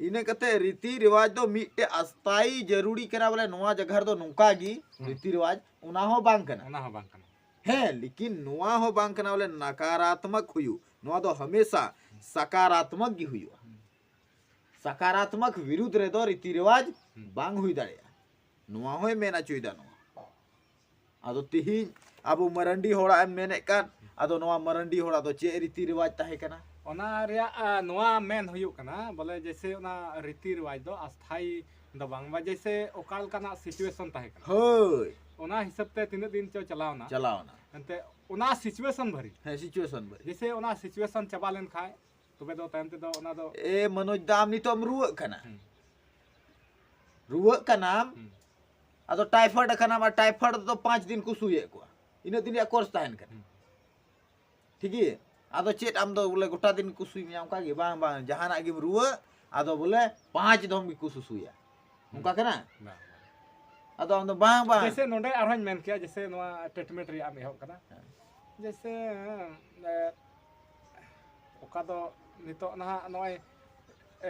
ᱤᱱᱟᱹ ᱠᱟᱛᱮ ᱨᱤᱛᱤ ᱨᱮᱣᱟᱡᱽ ᱫᱚ ᱢᱤᱫᱴᱮᱡ ᱟᱥᱛᱟᱭᱤ ᱡᱟᱹᱨᱩᱲᱤ ᱠᱟᱱᱟ, ᱵᱚᱞᱮ ᱱᱚᱣᱟ ᱡᱟᱭᱜᱟ ᱨᱮᱫᱚ ᱱᱚᱝᱠᱟ ᱜᱮ ᱦᱩᱸ᱾ ᱨᱤᱛᱤ ᱨᱮᱣᱟᱡᱽ, ᱚᱱᱟ ᱦᱚᱸ ᱵᱟᱝ ᱠᱟᱱᱟ᱾ ᱚᱱᱟ ᱦᱚᱸ ᱵᱟᱝ ᱠᱟᱱᱟ᱾ ᱦᱮᱸ, ᱞᱮᱠᱤᱱ ᱱᱚᱣᱟ ᱦᱚᱸ ᱵᱟᱝ ᱠᱟᱱᱟ ᱵᱚᱞᱮ ᱱᱟᱠᱟᱨᱟᱛᱢᱚᱠ ᱦᱩᱭᱩᱜ, ᱱᱚᱣᱟ ᱫᱚ ᱦᱟᱢᱮᱥᱟ ᱥᱟᱠᱟᱨᱟᱛᱢᱚᱠ ᱜᱮ ᱦᱩᱭᱩᱜᱼᱟ᱾ ᱦᱩᱸ᱾ ᱥᱟᱠᱟᱨᱟᱛᱢᱚᱠ ᱵᱤᱨᱩᱫᱷ ᱨᱮᱫᱚ ᱨᱤᱛᱤ ᱨᱮᱣᱟᱡᱽ ᱦᱩᱸ᱾ ᱵᱟᱝ ᱦᱩᱭ ᱫᱟᱲᱮᱭᱟᱜᱼᱟ, ᱱᱚᱣᱟ ᱦᱚᱸᱭ ᱢᱮᱱ ᱦᱚᱪᱚᱭᱮᱫᱟ ᱱᱚᱣᱟ᱾ ᱟᱫᱚ ᱛᱤᱦᱤᱧ ᱟᱵᱚ ᱢᱟᱨᱟᱱᱰᱤ ᱦᱚᱲᱟᱜ ᱮᱢ ᱢᱮᱱᱮᱫ ᱠᱟᱱ, ᱟᱫᱚ ᱱᱚᱣᱟ ᱢᱟᱨᱟᱱᱰᱤ ᱦᱚᱲᱟᱜ ᱫᱚ ᱪᱮᱫ ᱨᱤᱛᱤ ᱨᱮᱣᱟᱡᱽ ᱛᱟᱦᱮᱸ ᱠᱟᱱᱟ? ᱚᱱᱟ ᱨᱮᱭᱟᱜ, ᱟ, ᱱᱚᱣᱟ ᱢᱮᱱ ᱦᱩᱭᱩᱜ ᱠᱟᱱᱟ, ᱵᱚᱞᱮ ᱡᱮᱭᱥᱮ ᱚᱱᱟ ᱨᱤᱛᱤ ᱨᱮᱣᱟᱡᱽ ᱫᱚ ᱟᱥᱛᱷᱟᱭᱤ ᱫᱚ ᱵᱟᱝ, ᱵᱟ ᱡᱮᱭᱥᱮ ᱚᱠᱟ ᱞᱮᱠᱟᱱᱟᱜ situation ᱛᱟᱦᱮᱸ ᱠᱟᱱᱟ᱾ ᱦᱳᱭ᱾ ᱚᱱᱟ ᱦᱤᱥᱟᱹᱵ ᱛᱮ ᱛᱤᱱᱟᱹᱜ ᱫᱤᱱ ᱪᱚ ᱪᱟᱞᱟᱣᱱᱟ᱾ ᱪᱟᱞᱟᱣᱱᱟ᱾ ᱮᱱᱛᱮ ᱚᱱᱟ situation ᱵᱷᱟᱹᱨᱤ᱾ ᱦᱮᱸ, situation ᱵᱷᱟᱹᱨᱤ᱾ ᱡᱮᱭᱥᱮ ᱚᱱᱟ situation ᱪᱟᱵᱟ ᱞᱮᱱ ᱠᱷᱟᱡ, ᱛᱚᱵᱮ ᱫᱚ ᱛᱟᱭᱚᱢ ᱛᱮᱫᱚ ᱚᱱᱟ ᱫᱚ ᱮ ᱢᱚᱱᱳᱡᱽ ᱫᱟ, ᱟᱢ ᱱᱤᱛᱚᱜ ᱮᱢ ᱨᱩᱣᱟᱹᱜ ᱠᱟᱱᱟ᱾ ᱦᱩᱸ᱾ ᱨᱩᱣᱟᱹᱜ ᱠᱟᱱᱟᱢ, ᱦᱩᱸ᱾ ᱟᱫᱚ typhoid ᱠᱟᱱᱟᱢ, ᱟᱨ typhoid ᱫᱚ ᱯᱟᱸᱪ ᱫᱤᱱ ᱠᱚ ᱥᱩᱭᱮᱫ ᱠᱚᱣᱟ, ᱤᱱᱟᱹᱜ ᱫᱤᱱ ᱨᱮᱭᱟᱜ course ᱛᱟᱦᱮᱱ ᱠᱟᱱᱟ᱾ ᱦᱩᱸ᱾ ᱴᱷᱤᱠ ᱜᱮᱭᱟ? ᱟᱫᱚ ᱪᱮᱫ ᱟᱢ ᱫᱚ ᱵᱚᱞᱮ ᱜᱚᱴᱟ ᱫᱤᱱ ᱠᱚ ᱥᱩᱭ ᱢᱮᱭᱟ? ᱚᱱᱠᱟ ᱜᱮ ᱵᱟᱝ, ᱵᱟᱝ, ᱡᱟᱦᱟᱱᱟᱜ ᱜᱮᱢ ᱨᱩᱣᱟᱹᱜ, ᱟᱫᱚ ᱵᱚᱞᱮ ᱯᱟᱸᱪ ᱫᱚᱢ ᱜᱮᱠᱚ ᱥᱩᱥᱩᱭᱟ᱾ ᱦᱩᱸ᱾ ᱚᱱᱠᱟ ᱠᱟᱱᱟ? ᱵᱟᱝ, ᱵᱟᱝ᱾ ᱟᱫᱚ ᱟᱢ ᱫᱚ ᱵᱟᱝ, ᱵᱟᱝ᱾ ᱡᱮᱭᱥᱮ ᱱᱚᱰᱮ ᱟᱨᱦᱚᱸᱧ ᱢᱮᱱ ᱠᱮᱭᱟ, ᱡᱮᱭᱥᱮ ᱱᱚᱣᱟ treatment ᱨᱮᱭᱟᱜ ᱮᱢ ᱮᱦᱚᱵ ᱠᱟᱫᱟ᱾ ᱦᱮᱸ᱾ ᱡᱮᱭᱥᱮ, ᱮ, ᱚᱠᱟ ᱫᱚ ᱱᱤᱛᱚᱜ ᱱᱟᱦᱟᱜ ᱱᱚᱜᱼᱚᱭ, ᱮ,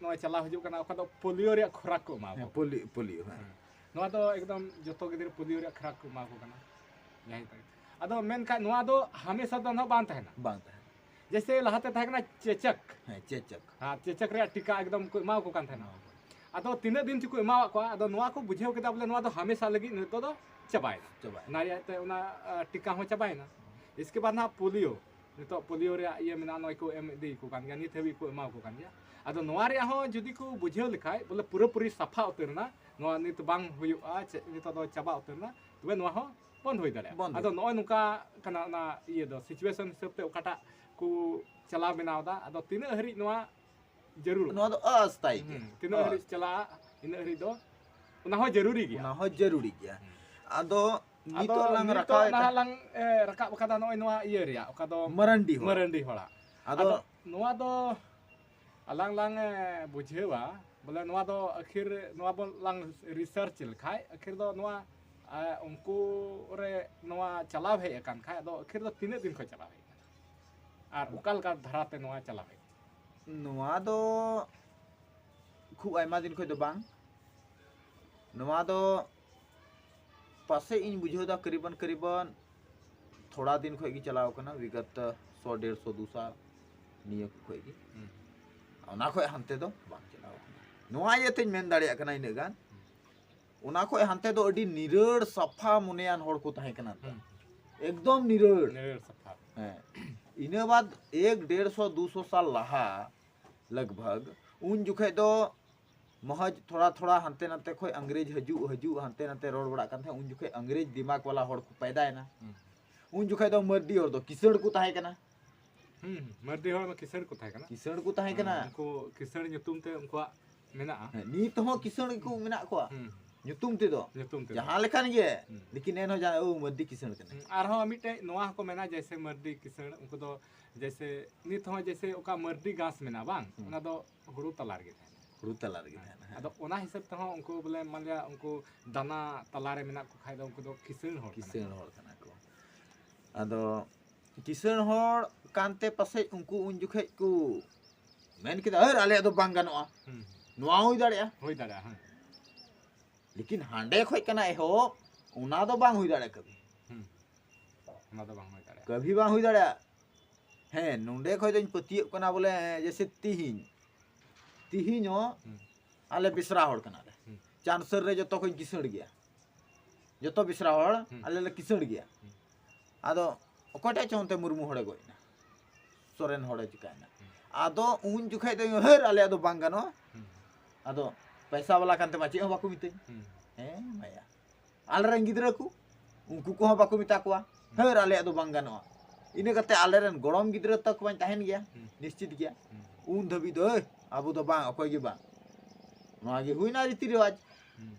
ᱱᱚᱜᱼᱚᱭ ᱪᱟᱞᱟᱣ ᱦᱤᱡᱩᱜ ᱠᱟᱱᱟ, ᱚᱠᱟ ᱫᱚ polio ᱨᱮᱭᱟᱜ ᱠᱷᱚᱨᱟᱠ ᱠᱚ ᱮᱢᱟ ᱠᱚ ᱦᱮᱸ, ᱠᱟᱱᱟ᱾ Polio, polio, ᱦᱮᱸ᱾ ᱦᱮᱸ᱾ ᱱᱚᱣᱟ ᱫᱚ ᱮᱠᱫᱚᱢ ᱡᱚᱛᱚ ᱜᱤᱫᱽᱨᱟᱹ polio ᱨᱮᱭᱟᱜ ᱠᱷᱚᱨᱟᱠ ᱠᱚ ᱮᱢᱟ ᱠᱚ ᱠᱟᱱᱟ᱾ ᱡᱟᱦᱟᱸᱭ ᱛᱟᱠᱚ᱾ ᱟᱫᱚ ᱢᱮᱱᱠᱷᱟᱱ ᱱᱚᱣᱟ ᱫᱚ ᱦᱟᱢᱮᱥᱟ ᱫᱚ ᱱᱟᱦᱟᱜ ᱵᱟᱝ ᱛᱟᱦᱮᱱᱟ᱾ ᱵᱟᱝ ᱛᱟᱦᱮᱱᱟ᱾ ᱡᱮᱭᱥᱮ ᱞᱟᱦᱟᱛᱮ ᱛᱟᱦᱮᱸ ᱠᱟᱱᱟ ᱪᱮᱪᱚᱠ᱾ ᱦᱮᱸ, ᱪᱮᱪᱚᱠ᱾ ᱦᱮᱸ, ᱪᱮᱪᱚᱠ ᱨᱮᱭᱟᱜ ᱴᱤᱠᱟ ᱮᱠᱫᱚᱢ ᱠᱚ ᱮᱢᱟ ᱠᱚ ᱠᱟᱱ ᱛᱟᱦᱮᱱᱟ᱾ ᱮᱢᱟ ᱠᱚ᱾ ᱟᱫᱚ ᱛᱤᱱᱟᱹᱜ ᱫᱤᱱ ᱪᱚᱠᱚ ᱮᱢᱟᱣᱟᱫ ᱠᱚᱣᱟ, ᱟᱫᱚ ᱱᱚᱣᱟ ᱠᱚ ᱵᱩᱡᱷᱟᱹᱣ ᱠᱮᱫᱟ ᱵᱚᱞᱮ ᱱᱚᱣᱟ ᱫᱚ ᱦᱟᱢᱮᱥᱟ ᱞᱟᱹᱜᱤᱫ ᱱᱤᱛᱚᱜ ᱫᱚ ᱪᱟᱵᱟᱭᱮᱱᱟ᱾ ᱪᱟᱵᱟᱭᱮᱱᱟ᱾ ᱚᱱᱟ ᱨᱮᱭᱟᱜ ᱛᱮ ᱚᱱᱟ, ᱟ, ᱴᱤᱠᱟ ᱦᱚᱸ ᱪᱟᱵᱟᱭᱮᱱᱟ᱾ ᱤᱥᱠᱮ ᱵᱟᱫ ᱱᱟᱦᱟᱜ polio, ᱱᱤᱛᱚᱜ polio ᱨᱮᱭᱟᱜ ᱤᱭᱟᱹ ᱢᱮᱱᱟᱜᱼᱟ, ᱱᱚᱜᱼᱚᱭ ᱠᱚ ᱮᱢ ᱤᱫᱤ ᱠᱚ ᱠᱟᱱ ᱜᱮᱭᱟ, ᱱᱤᱛ ᱦᱟᱹᱵᱤᱡ ᱠᱚ ᱮᱢᱟ ᱠᱚ ᱠᱟᱱ ᱜᱮᱭᱟ᱾ ᱟᱫᱚ ᱱᱚᱣᱟ ᱨᱮᱭᱟᱜ ᱦᱚᱸ ᱡᱩᱫᱤ ᱠᱚ ᱵᱩᱡᱷᱟᱹᱣ ᱞᱮᱠᱷᱟᱡ ᱵᱚᱞᱮ ᱯᱩᱨᱟᱹᱯᱩᱨᱤ ᱥᱟᱯᱷᱟ ᱩᱛᱟᱹᱨ ᱮᱱᱟ, ᱱᱚᱣᱟ ᱱᱤᱛ ᱵᱟᱝ ᱦᱩᱭᱩᱜᱼᱟ, ᱪᱮᱫ ᱱᱤᱛᱚᱜ ᱫᱚ ᱪᱟᱵᱟ ᱩᱛᱟᱹᱨ ᱮᱱᱟ, ᱛᱚᱵᱮ ᱱᱚᱣᱟ ᱦᱚᱸ ᱵᱚᱱᱫ ᱦᱩᱭ ᱫᱟᱲᱮᱭᱟᱜᱼᱟ᱾ ᱵᱚᱱᱫ ᱟᱫᱚ ᱦᱩᱭ ᱱᱚᱜᱼᱚᱭ ᱱᱚᱝᱠᱟ ᱠᱟᱱᱟ ᱚᱱᱟ ᱤᱭᱟᱹ ᱫᱚ, situation ᱦᱤᱥᱟᱹᱵ ᱛᱮ ᱚᱠᱟᱴᱟᱜ ᱠᱚ ᱪᱟᱞᱟᱣ ᱵᱮᱱᱟᱣ ᱮᱫᱟ, ᱟᱫᱚ ᱛᱤᱱᱟᱹᱜ ᱦᱟᱹᱨᱤᱡ ᱱᱚᱣᱟ ᱡᱟᱹᱨᱩᱲᱚᱜᱼᱟ? ᱱᱚᱣᱟ ᱫᱚ ᱚᱥᱛᱷᱟᱭᱤ ᱜᱮ᱾ ᱦᱩᱸ, ᱛᱤᱱᱟᱹᱜ ᱦᱟᱹᱨᱤᱡ ᱚᱥᱛᱷᱟᱭᱤ᱾ ᱪᱟᱞᱟᱜᱼᱟ, ᱤᱱᱟᱹᱜ ᱦᱟᱹᱨᱤᱡ ᱫᱚ ᱚᱱᱟ ᱦᱚᱸ ᱡᱟᱹᱨᱩᱨᱤ ᱜᱮᱭᱟ᱾ ᱚᱱᱟ ᱦᱚᱸ ᱡᱟᱹᱨᱩᱨᱤ ᱜᱮᱭᱟ᱾ ᱦᱩᱸ᱾ ᱟᱫᱚ ᱟᱫᱚ ᱱᱤᱛᱚᱜ ᱞᱟᱝ ᱱᱤᱛᱚᱜ ᱨᱟᱠᱟᱵ ᱱᱟᱦᱟᱜ ᱞᱟᱝ, ᱮ, ᱨᱟᱠᱟᱵ ᱟᱠᱟᱫᱟ ᱱᱚᱜᱼᱚᱭ ᱱᱚᱣᱟ ᱤᱭᱟᱹ ᱨᱮᱭᱟᱜ, ᱚᱠᱟ ᱫᱚ ᱢᱟᱨᱟᱱᱰᱤ ᱦᱚᱲ᱾ ᱢᱟᱨᱟᱱᱰᱤ ᱦᱚᱲᱟᱜ᱾ ᱟᱫᱚ ᱟᱫᱚ ᱱᱚᱣᱟ ᱫᱚ ᱟᱞᱟᱝ ᱞᱟᱝ, ᱮ, ᱵᱩᱡᱷᱟᱹᱣᱟ, ᱵᱚᱞᱮ ᱱᱚᱣᱟ ᱫᱚ ᱟᱹᱠᱷᱤᱨ ᱱᱚᱣᱟ ᱵᱚᱱ ᱞᱟᱝ research ᱞᱮᱠᱷᱟᱡ, ᱟᱹᱠᱷᱤᱨ ᱫᱚ ᱱᱚᱣᱟ ᱟᱨ ᱩᱱᱠᱩ ᱨᱮ ᱱᱚᱣᱟ ᱪᱟᱞᱟᱣ ᱦᱮᱡ ᱟᱠᱟᱱ ᱠᱷᱟᱡ, ᱟᱫᱚ ᱟᱹᱠᱷᱤᱨ ᱫᱚ ᱛᱤᱱᱟᱹᱜ ᱫᱤᱱ ᱠᱷᱚᱱ ᱪᱟᱞᱟᱣ ᱦᱮᱡ ᱟᱠᱟᱱᱟ? ᱟᱨ ᱚᱠᱟ ᱞᱮᱠᱟ ᱫᱷᱟᱨᱟᱛᱮ ᱱᱚᱣᱟ ᱪᱟᱞᱟᱣ ᱦᱮᱡ ᱟᱠᱟᱱᱟ? ᱱᱚᱣᱟ ᱫᱚ ᱠᱷᱩᱵ ᱟᱭᱢᱟ ᱫᱤᱱ ᱠᱷᱚᱱ ᱫᱚ ᱵᱟᱝ, ᱱᱚᱣᱟ ᱫᱚ ᱯᱟᱥᱮᱡ ᱤᱧ ᱵᱩᱡᱷᱟᱹᱣ ᱫᱟ ᱠᱟᱨᱤᱵᱟᱱ ᱠᱟᱨᱤᱵᱟᱱ ᱛᱷᱚᱲᱟ ᱫᱤᱱ ᱠᱷᱚᱱ ᱜᱮ ᱪᱟᱞᱟᱣ ᱠᱟᱱᱟ, ᱵᱤᱜᱚᱛ ᱥᱚ ᱰᱮᱲᱥᱚ ᱫᱩ ᱥᱟᱞ ᱱᱤᱭᱟᱹ ᱠᱚ ᱠᱷᱚᱱ ᱜᱮ᱾ ᱦᱩᱸ᱾ ᱚᱱᱟ ᱠᱷᱚᱱ ᱦᱟᱱᱛᱮ ᱫᱚ ᱵᱟᱝ ᱪᱟᱞᱟᱣ ᱠᱟᱱᱟ᱾ ᱱᱚᱣᱟ ᱤᱭᱟᱹᱛᱮᱧ ᱢᱮᱱ ᱫᱟᱲᱮᱭᱟᱜ ᱠᱟᱱᱟ ᱤᱱᱟᱹᱜ ᱜᱟᱱ᱾ ᱦᱩᱸ᱾ ᱚᱱᱟ ᱠᱷᱚᱱ ᱦᱟᱱᱛᱮ ᱫᱚ ᱟᱹᱰᱤ ᱱᱤᱨᱟᱹᱲ ᱥᱟᱯᱷᱟ ᱢᱚᱱᱮᱭᱟᱱ ᱦᱚᱲ ᱠᱚ ᱛᱟᱦᱮᱸ ᱠᱟᱱᱟ᱾ ᱦᱩᱸ᱾ ᱮᱠᱫᱚᱢ ᱱᱤᱨᱟᱹᱲ᱾ ᱱᱤᱨᱟᱹᱲ ᱥᱟᱯᱷᱟ᱾ ᱦᱮᱸ᱾ ᱤᱱᱟᱹ ᱵᱟᱫ ᱮᱠ ᱰᱮᱲᱥᱚ ᱫᱩᱥᱚ ᱥᱟᱞ ᱞᱟᱦᱟ ᱞᱟᱜᱽ ᱵᱷᱟᱜᱽ, ᱩᱱ ᱡᱚᱠᱷᱮᱡ ᱫᱚ ᱢᱚᱦᱚᱡᱽ ᱛᱷᱚᱲᱟ ᱛᱷᱚᱲᱟ ᱦᱟᱱᱛᱮ ᱱᱟᱛᱮ ᱠᱷᱚᱡ ᱤᱝᱨᱮᱡᱽ ᱦᱤᱡᱩᱜ, ᱦᱤᱡᱩᱜ, ᱦᱟᱱᱛᱮ ᱱᱟᱛᱮ ᱨᱚᱲ ᱵᱟᱲᱟᱜ ᱠᱟᱱ ᱛᱟᱦᱮᱸᱫ, ᱩᱱ ᱡᱚᱠᱷᱮᱡ ᱤᱝᱨᱮᱡᱽ ᱫᱤᱢᱟᱜᱽ ᱣᱟᱞᱟ ᱦᱚᱲ ᱠᱚ ᱯᱟᱭᱫᱟᱭᱮᱱᱟ᱾ ᱦᱩᱸ᱾ ᱩᱱ ᱡᱚᱠᱷᱮᱡ ᱫᱚ ᱢᱟᱹᱨᱰᱤ ᱦᱚᱲ ᱫᱚ ᱠᱤᱥᱟᱹᱬ ᱠᱚ ᱛᱟᱦᱮᱸ ᱠᱟᱱᱟ᱾ ᱦᱩᱸ, ᱦᱩᱸ᱾ ᱢᱟᱹᱨᱰᱤ ᱦᱚᱲ ᱢᱟ ᱠᱤᱥᱟᱹᱬ ᱠᱚ ᱛᱟᱦᱮᱸ ᱠᱟᱱᱟ᱾ ᱠᱤᱥᱟᱹᱬ ᱠᱚ ᱛᱟᱦᱮᱸ ᱠᱟᱱᱟ᱾ ᱦᱩᱸ, ᱩᱱᱠᱩ ᱠᱤᱥᱟᱹᱬ ᱧᱩᱛᱩᱢ ᱛᱮ ᱩᱱᱠᱩᱣᱟᱜ ᱢᱮᱱᱟᱜᱼᱟ᱾ ᱦᱮᱸ, ᱱᱤᱛ ᱦᱚᱸ ᱠᱤᱥᱟᱹᱬ ᱜᱮᱠᱚ ᱢᱮᱱᱟᱜ ᱠᱚᱣᱟ᱾ ᱦᱩᱸ᱾ ᱧᱩᱛᱩᱢ ᱛᱮᱫᱚ᱾ ᱧᱩᱛᱩᱢ ᱛᱮᱫᱚ᱾ ᱡᱟᱦᱟᱸ ᱞᱮᱠᱟᱱ ᱜᱮ, ᱦᱩᱸ᱾ ᱞᱮᱠᱤᱱ ᱮᱱᱦᱚᱸ ᱡᱟᱦᱟᱸ, ᱳ, ᱢᱟᱹᱨᱰᱤ ᱠᱤᱥᱟᱹᱬ ᱠᱟᱱᱟᱭ᱾ ᱦᱩᱸ, ᱟᱨᱦᱚᱸ ᱢᱤᱫᱴᱮᱡ ᱱᱚᱣᱟ ᱦᱚᱸᱠᱚ ᱢᱮᱱᱟ, ᱡᱮᱭᱥᱮ ᱢᱟᱹᱨᱰᱤ ᱠᱤᱥᱟᱹᱬ, ᱩᱱᱠᱩ ᱫᱚ ᱡᱮᱭᱥᱮ ᱱᱤᱛ ᱦᱚᱸ ᱡᱮᱭᱥᱮ ᱚᱠᱟ ᱢᱟᱹᱨᱰᱤ ᱜᱷᱟᱥ ᱢᱮᱱᱟᱜᱼᱟ ᱵᱟᱝ, ᱦᱩᱸ᱾ ᱚᱱᱟ ᱫᱚ ᱦᱩᱲᱩ ᱛᱟᱞᱟ ᱨᱮᱜᱮ ᱛᱟᱦᱮᱱᱟ᱾ ᱦᱩᱲᱩ ᱛᱟᱞᱟ ᱨᱮᱜᱮ ᱦᱮᱸ᱾ ᱛᱟᱦᱮᱱᱟ, ᱦᱮᱸ᱾ ᱟᱫᱚ ᱚᱱᱟ ᱦᱤᱥᱟᱹᱵ ᱛᱮᱦᱚᱸ ᱩᱱᱠᱩ ᱵᱚᱞᱮ ᱢᱟᱱ ᱞᱤᱭᱟ ᱩᱱᱠᱩ ᱫᱟᱱᱟ ᱛᱟᱞᱟ ᱨᱮ ᱢᱮᱱᱟᱜ ᱠᱚ ᱠᱷᱟᱡ ᱫᱚ ᱩᱱᱠᱩ ᱫᱚ ᱠᱤᱥᱟᱹᱬ ᱦᱚᱲ ᱠᱟᱱᱟ ᱠᱤᱥᱟᱹᱬ ᱠᱚ᱾ ᱦᱚᱲ ᱠᱟᱱᱟ ᱠᱚ᱾ ᱟᱫᱚ ᱠᱤᱥᱟᱹᱬ ᱦᱚᱲ ᱠᱟᱱᱛᱮ ᱯᱟᱥᱮᱡ ᱩᱱᱠᱩ ᱩᱱ ᱡᱚᱠᱷᱮᱡ ᱠᱚ ᱢᱮᱱ ᱠᱮᱫᱟ, "ᱦᱟᱹᱨ, ᱟᱞᱮᱭᱟᱜ ᱫᱚ ᱵᱟᱝ ᱜᱟᱱᱚᱜᱼᱟ᱾" ᱦᱩᱸ᱾ ᱱᱚᱣᱟ ᱦᱩᱭ ᱫᱟᱲᱮᱭᱟᱜᱼᱟ᱾ ᱦᱩᱭ ᱫᱟᱲᱮᱭᱟᱜᱼᱟ, ᱦᱮᱸ᱾ ᱞᱮᱠᱤᱱ ᱦᱟᱸᱰᱮ ᱠᱷᱚᱡ ᱠᱟᱱᱟ ᱮᱦᱚᱵ, ᱚᱱᱟ ᱫᱚ ᱵᱟᱝ ᱦᱩᱭ ᱫᱟᱲᱮᱭᱟᱜᱼᱟ ᱠᱟᱹᱵᱷᱤ᱾ ᱦᱩᱸ᱾ ᱚᱱᱟ ᱫᱚ ᱵᱟᱝ ᱦᱩᱭ ᱫᱟᱲᱮᱭᱟᱜᱼᱟ᱾ ᱠᱟᱹᱵᱷᱤ ᱵᱟᱝ ᱦᱩᱭ ᱫᱟᱲᱮᱭᱟᱜᱼᱟ᱾ ᱦᱮᱸ, ᱱᱚᱸᱰᱮ ᱠᱷᱚᱡ ᱫᱚᱧ ᱯᱟᱹᱛᱭᱟᱹᱜ ᱠᱟᱱᱟ ᱵᱚᱞᱮ, ᱡᱮᱭᱥᱮ ᱛᱤᱦᱤᱧ, ᱛᱤᱦᱤᱧ ᱦᱚᱸ ᱦᱩᱸ᱾ ᱟᱞᱮ ᱵᱮᱥᱨᱟ ᱦᱚᱲ ᱠᱟᱱᱟᱞᱮ᱾ ᱦᱩᱸ᱾ ᱪᱟᱱᱥᱟᱹᱨ ᱨᱮ ᱡᱚᱛᱚ ᱠᱷᱚᱡ ᱠᱤᱥᱟᱹᱬ ᱜᱮᱭᱟ᱾ ᱡᱚᱛᱚ ᱵᱮᱥᱨᱟ ᱦᱚᱲ, ᱦᱩᱸ᱾ ᱟᱞᱮ ᱞᱮ ᱠᱤᱥᱟᱹᱬ ᱜᱮᱭᱟ᱾ ᱦᱩᱸ᱾ ᱟᱫᱚ ᱚᱠᱚᱭᱴᱟᱜ ᱪᱚ ᱚᱱᱛᱮ ᱢᱩᱨᱢᱩ ᱦᱚᱲᱮ ᱜᱚᱡ ᱮᱱᱟ, ᱥᱚᱨᱮᱱ ᱦᱚᱲᱮ ᱪᱤᱠᱟᱭᱮᱱᱟ᱾ ᱦᱩᱸ᱾ ᱟᱫᱚ ᱩᱱ ᱡᱚᱠᱷᱮᱡ ᱫᱚ, "ᱦᱟᱹᱨ, ᱟᱞᱮᱭᱟᱜ ᱫᱚ ᱵᱟᱝ ᱜᱟᱱᱚᱜᱼᱟ᱾" ᱦᱩᱸ᱾ ᱟᱫᱚ ᱯᱚᱭᱥᱟ ᱵᱟᱞᱟ ᱠᱟᱱᱛᱮ ᱢᱟ ᱪᱮᱫ ᱦᱚᱸ ᱵᱟᱠᱚ ᱢᱤᱛᱟᱹᱧ᱾ ᱦᱩᱸ᱾ ᱦᱮᱸ, ᱢᱟᱭᱟ᱾ ᱟᱞᱮᱨᱮᱱ ᱜᱤᱫᱽᱨᱟᱹ ᱠᱚ, ᱩᱱᱠᱩ ᱠᱚᱦᱚᱸ ᱵᱟᱠᱚ ᱢᱮᱛᱟ ᱠᱚᱣᱟ, ᱦᱩᱸ᱾ "ᱦᱟᱹᱨ, ᱟᱞᱮᱭᱟᱜ ᱫᱚ ᱵᱟᱝ ᱜᱟᱱᱚᱜᱼᱟ᱾" ᱤᱱᱟᱹ ᱠᱟᱛᱮ ᱟᱞᱮᱨᱮᱱ ᱜᱚᱲᱚᱢ ᱜᱤᱫᱽᱨᱟᱹ ᱛᱟᱠᱚ ᱢᱟᱧ ᱛᱟᱦᱮᱱ ᱜᱮᱭᱟ, ᱦᱩᱸ᱾ ᱱᱤᱥᱪᱤᱛ ᱜᱮᱭᱟ᱾ ᱦᱩᱸ᱾ ᱩᱱ ᱫᱷᱟᱹᱵᱤᱡ ᱫᱚ, "ᱦᱟᱹᱭ, ᱟᱵᱚ ᱫᱚ ᱵᱟᱝ, ᱚᱠᱚᱭ ᱜᱮ ᱵᱟᱝ᱾" ᱱᱚᱣᱟ ᱜᱮ ᱦᱩᱭᱱᱟ ᱨᱤᱛᱤ ᱨᱮᱣᱟᱡᱽ᱾ ᱦᱩᱸ᱾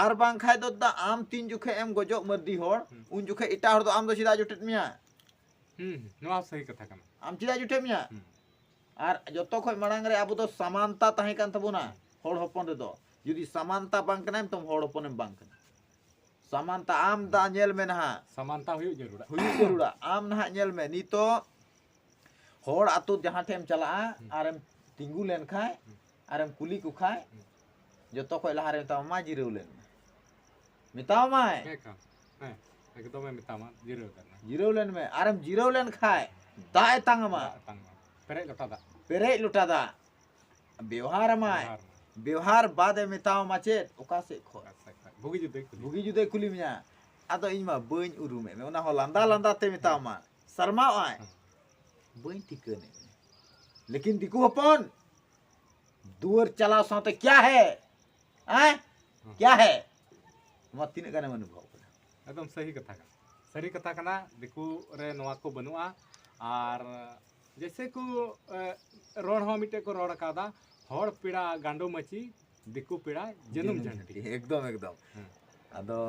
ᱟᱨ ᱵᱟᱝᱠᱷᱟᱡ ᱫᱚ ᱫᱟ ᱟᱢ ᱛᱤᱱ ᱡᱚᱠᱷᱮᱡ ᱮᱢ ᱜᱚᱡᱚᱜ ᱢᱟᱹᱨᱰᱤ ᱦᱚᱲ, ᱦᱩᱸ᱾ ᱩᱱ ᱡᱚᱠᱷᱮᱡ ᱮᱴᱟᱜ ᱦᱚᱲ ᱫᱚ ᱟᱢ ᱫᱚ ᱪᱮᱫᱟᱜ ᱡᱚᱴᱮᱫ ᱢᱮᱭᱟ? ᱦᱩᱸ, ᱦᱩᱸ, ᱱᱚᱣᱟ ᱥᱟᱹᱦᱤ ᱠᱟᱛᱷᱟ ᱠᱟᱱᱟ᱾ ᱟᱢ ᱪᱮᱫᱟᱜ ᱡᱚᱴᱮᱫ ᱢᱮᱭᱟ? ᱦᱩᱸ᱾ ᱟᱨ ᱡᱚᱛᱚ ᱠᱷᱚᱡ ᱢᱟᱲᱟᱝ ᱨᱮ ᱟᱵᱚ ᱫᱚ ᱥᱟᱢᱟᱱᱛᱟ ᱛᱟᱦᱮᱸ ᱠᱟᱱ ᱛᱟᱵᱚᱱᱟ, ᱦᱩᱸ᱾ ᱦᱚᱲ ᱦᱚᱯᱚᱱ ᱨᱮᱫᱚ᱾ ᱡᱩᱫᱤ ᱥᱟᱢᱟᱱᱛᱟ ᱵᱟᱝ ᱠᱟᱱᱟᱭ, ᱛᱚ ᱦᱚᱲ ᱦᱚᱯᱚᱱᱮᱢ ᱵᱟᱝ ᱠᱟᱱᱟ᱾ ᱥᱟᱢᱟᱱᱛᱟ, ᱟᱢ ᱫᱟ ᱧᱮᱞ ᱢᱮ ᱱᱟᱦᱟᱜ᱾ ᱥᱟᱢᱟᱱᱛᱟ ᱦᱩᱭᱩᱜ ᱡᱟᱹᱨᱩᱲᱟ᱾ ᱦᱩᱭᱩᱜ ᱡᱟᱹᱨᱩᱲᱟ᱾ ᱟᱢ ᱱᱟᱦᱟᱜ ᱧᱮᱞ ᱢᱮ, ᱱᱤᱛᱚᱜ ᱦᱚᱲ ᱟᱛᱳ ᱡᱟᱦᱟᱸ ᱴᱷᱮᱱ ᱮᱢ ᱪᱟᱞᱟᱜᱼᱟ, ᱦᱩᱸ᱾ ᱟᱨᱮᱢ ᱛᱤᱸᱜᱩ ᱞᱮᱱ ᱠᱷᱟᱡ, ᱦᱩᱸ᱾ ᱟᱨᱮᱢ ᱠᱩᱞᱤ ᱠᱚ ᱠᱷᱟᱡ, ᱦᱩᱸ᱾ ᱡᱚᱛᱚ ᱠᱷᱚᱡ ᱞᱟᱦᱟᱨᱮ ᱢᱮᱛᱟᱢᱟ, "ᱢᱟ ᱡᱤᱨᱟᱹᱣ ᱞᱮᱱ ᱢᱮ", ᱢᱮᱛᱟᱢᱟᱭ᱾ ᱦᱮᱸ ᱠᱷᱟᱱ, ᱦᱮᱸ, ᱮᱠᱫᱚᱢᱮ ᱢᱮᱛᱟᱢᱟ, "ᱡᱤᱨᱟᱹᱣ ᱞᱮᱱ ᱢᱮ, ᱡᱤᱨᱟᱹᱣ ᱞᱮᱱ ᱢᱮ", ᱟᱨᱮᱢ ᱡᱤᱨᱟᱹᱣ ᱞᱮᱱ ᱠᱷᱟᱡ, ᱦᱩᱸ᱾ ᱫᱟᱜ ᱮ ᱛᱟᱝ ᱟᱢᱟ᱾ ᱫᱟᱜ ᱮ ᱛᱟᱝ ᱟᱢᱟ᱾ ᱯᱮᱨᱮᱡ ᱞᱚᱴᱟ ᱫᱟᱜ᱾ ᱯᱮᱨᱮᱡ ᱞᱚᱴᱟ ᱫᱟᱜ᱾ ᱵᱮᱣᱦᱟᱨ ᱟᱢᱟᱭ᱾ ᱵᱮᱣᱦᱟᱨ ᱟᱢᱟᱭ᱾ ᱵᱮᱣᱦᱟᱨ ᱵᱟᱫ ᱮ ᱢᱮᱛᱟᱣᱟᱢᱟ ᱪᱮᱫ? ᱚᱠᱟ ᱥᱮᱫ ᱠᱷᱚᱱ? ᱟᱪᱪᱷᱟ, ᱟᱪᱪᱷᱟ᱾ ᱵᱩᱜᱤ ᱡᱩᱫᱟᱹᱭ ᱠᱩᱞᱤ᱾ ᱵᱩᱜᱤ ᱡᱩᱫᱟᱹᱭ ᱠᱩᱞᱤ ᱢᱮᱭᱟ᱾ ᱟᱫᱚ ᱤᱧ ᱢᱟ ᱵᱟᱹᱧ ᱩᱨᱩᱢᱮᱫ ᱢᱮ᱾ ᱚᱱᱟ ᱦᱚᱸ ᱞᱟᱸᱫᱟ ᱞᱟᱸᱫᱟ ᱛᱮ ᱢᱮᱛᱟᱣᱟᱢᱟ᱾ ᱥᱟᱨᱢᱟᱣ ᱟᱭ᱾ ᱦᱮᱸ᱾ ᱵᱟᱹᱧ ᱴᱷᱤᱠᱟᱹᱱᱮᱫ ᱢᱮ᱾ ᱞᱮᱠᱤᱱ ᱫᱤᱠᱩ ᱦᱚᱯᱚᱱ, ᱫᱩᱣᱟᱹᱨ ᱪᱟᱞᱟᱣ ᱥᱟᱶᱛᱮ ᱠᱭᱟ ᱦᱮ? ᱦᱮᱸ? ᱦᱮᱸ᱾ ᱠᱭᱟ ᱦᱮ? ᱱᱚᱣᱟ ᱛᱤᱱᱟᱹᱜ ᱜᱟᱱᱮᱢ ᱚᱱᱩᱵᱷᱚᱵ ᱠᱟᱫᱟ? ᱮᱠᱫᱚᱢ ᱥᱟᱹᱦᱤ ᱠᱟᱛᱷᱟ ᱠᱟᱱᱟ᱾ ᱥᱟᱹᱨᱤ ᱠᱟᱛᱷᱟ ᱠᱟᱱᱟ, ᱫᱤᱠᱩ ᱨᱮ ᱱᱚᱣᱟ ᱠᱚ ᱵᱟᱹᱱᱩᱜᱼᱟ᱾ ᱟᱨ ᱡᱮᱭᱥᱮ ᱠᱚ, ᱮ, ᱨᱚᱲ ᱦᱚᱸ ᱢᱤᱫᱴᱮᱡ ᱠᱚ ᱨᱚᱲ ᱟᱠᱟᱫᱟ, "ᱦᱚᱲ ᱯᱮᱲᱟ ᱜᱟᱸᱰᱚ ᱢᱟᱹᱪᱤ, ᱫᱤᱠᱩ ᱯᱮᱲᱟ ᱡᱟᱹᱱᱩᱢ ᱡᱷᱟᱹᱱᱴᱤ᱾" ᱮᱠᱫᱚᱢ, ᱮᱠᱫᱚᱢ᱾ ᱦᱮᱸ᱾ ᱟᱫᱚ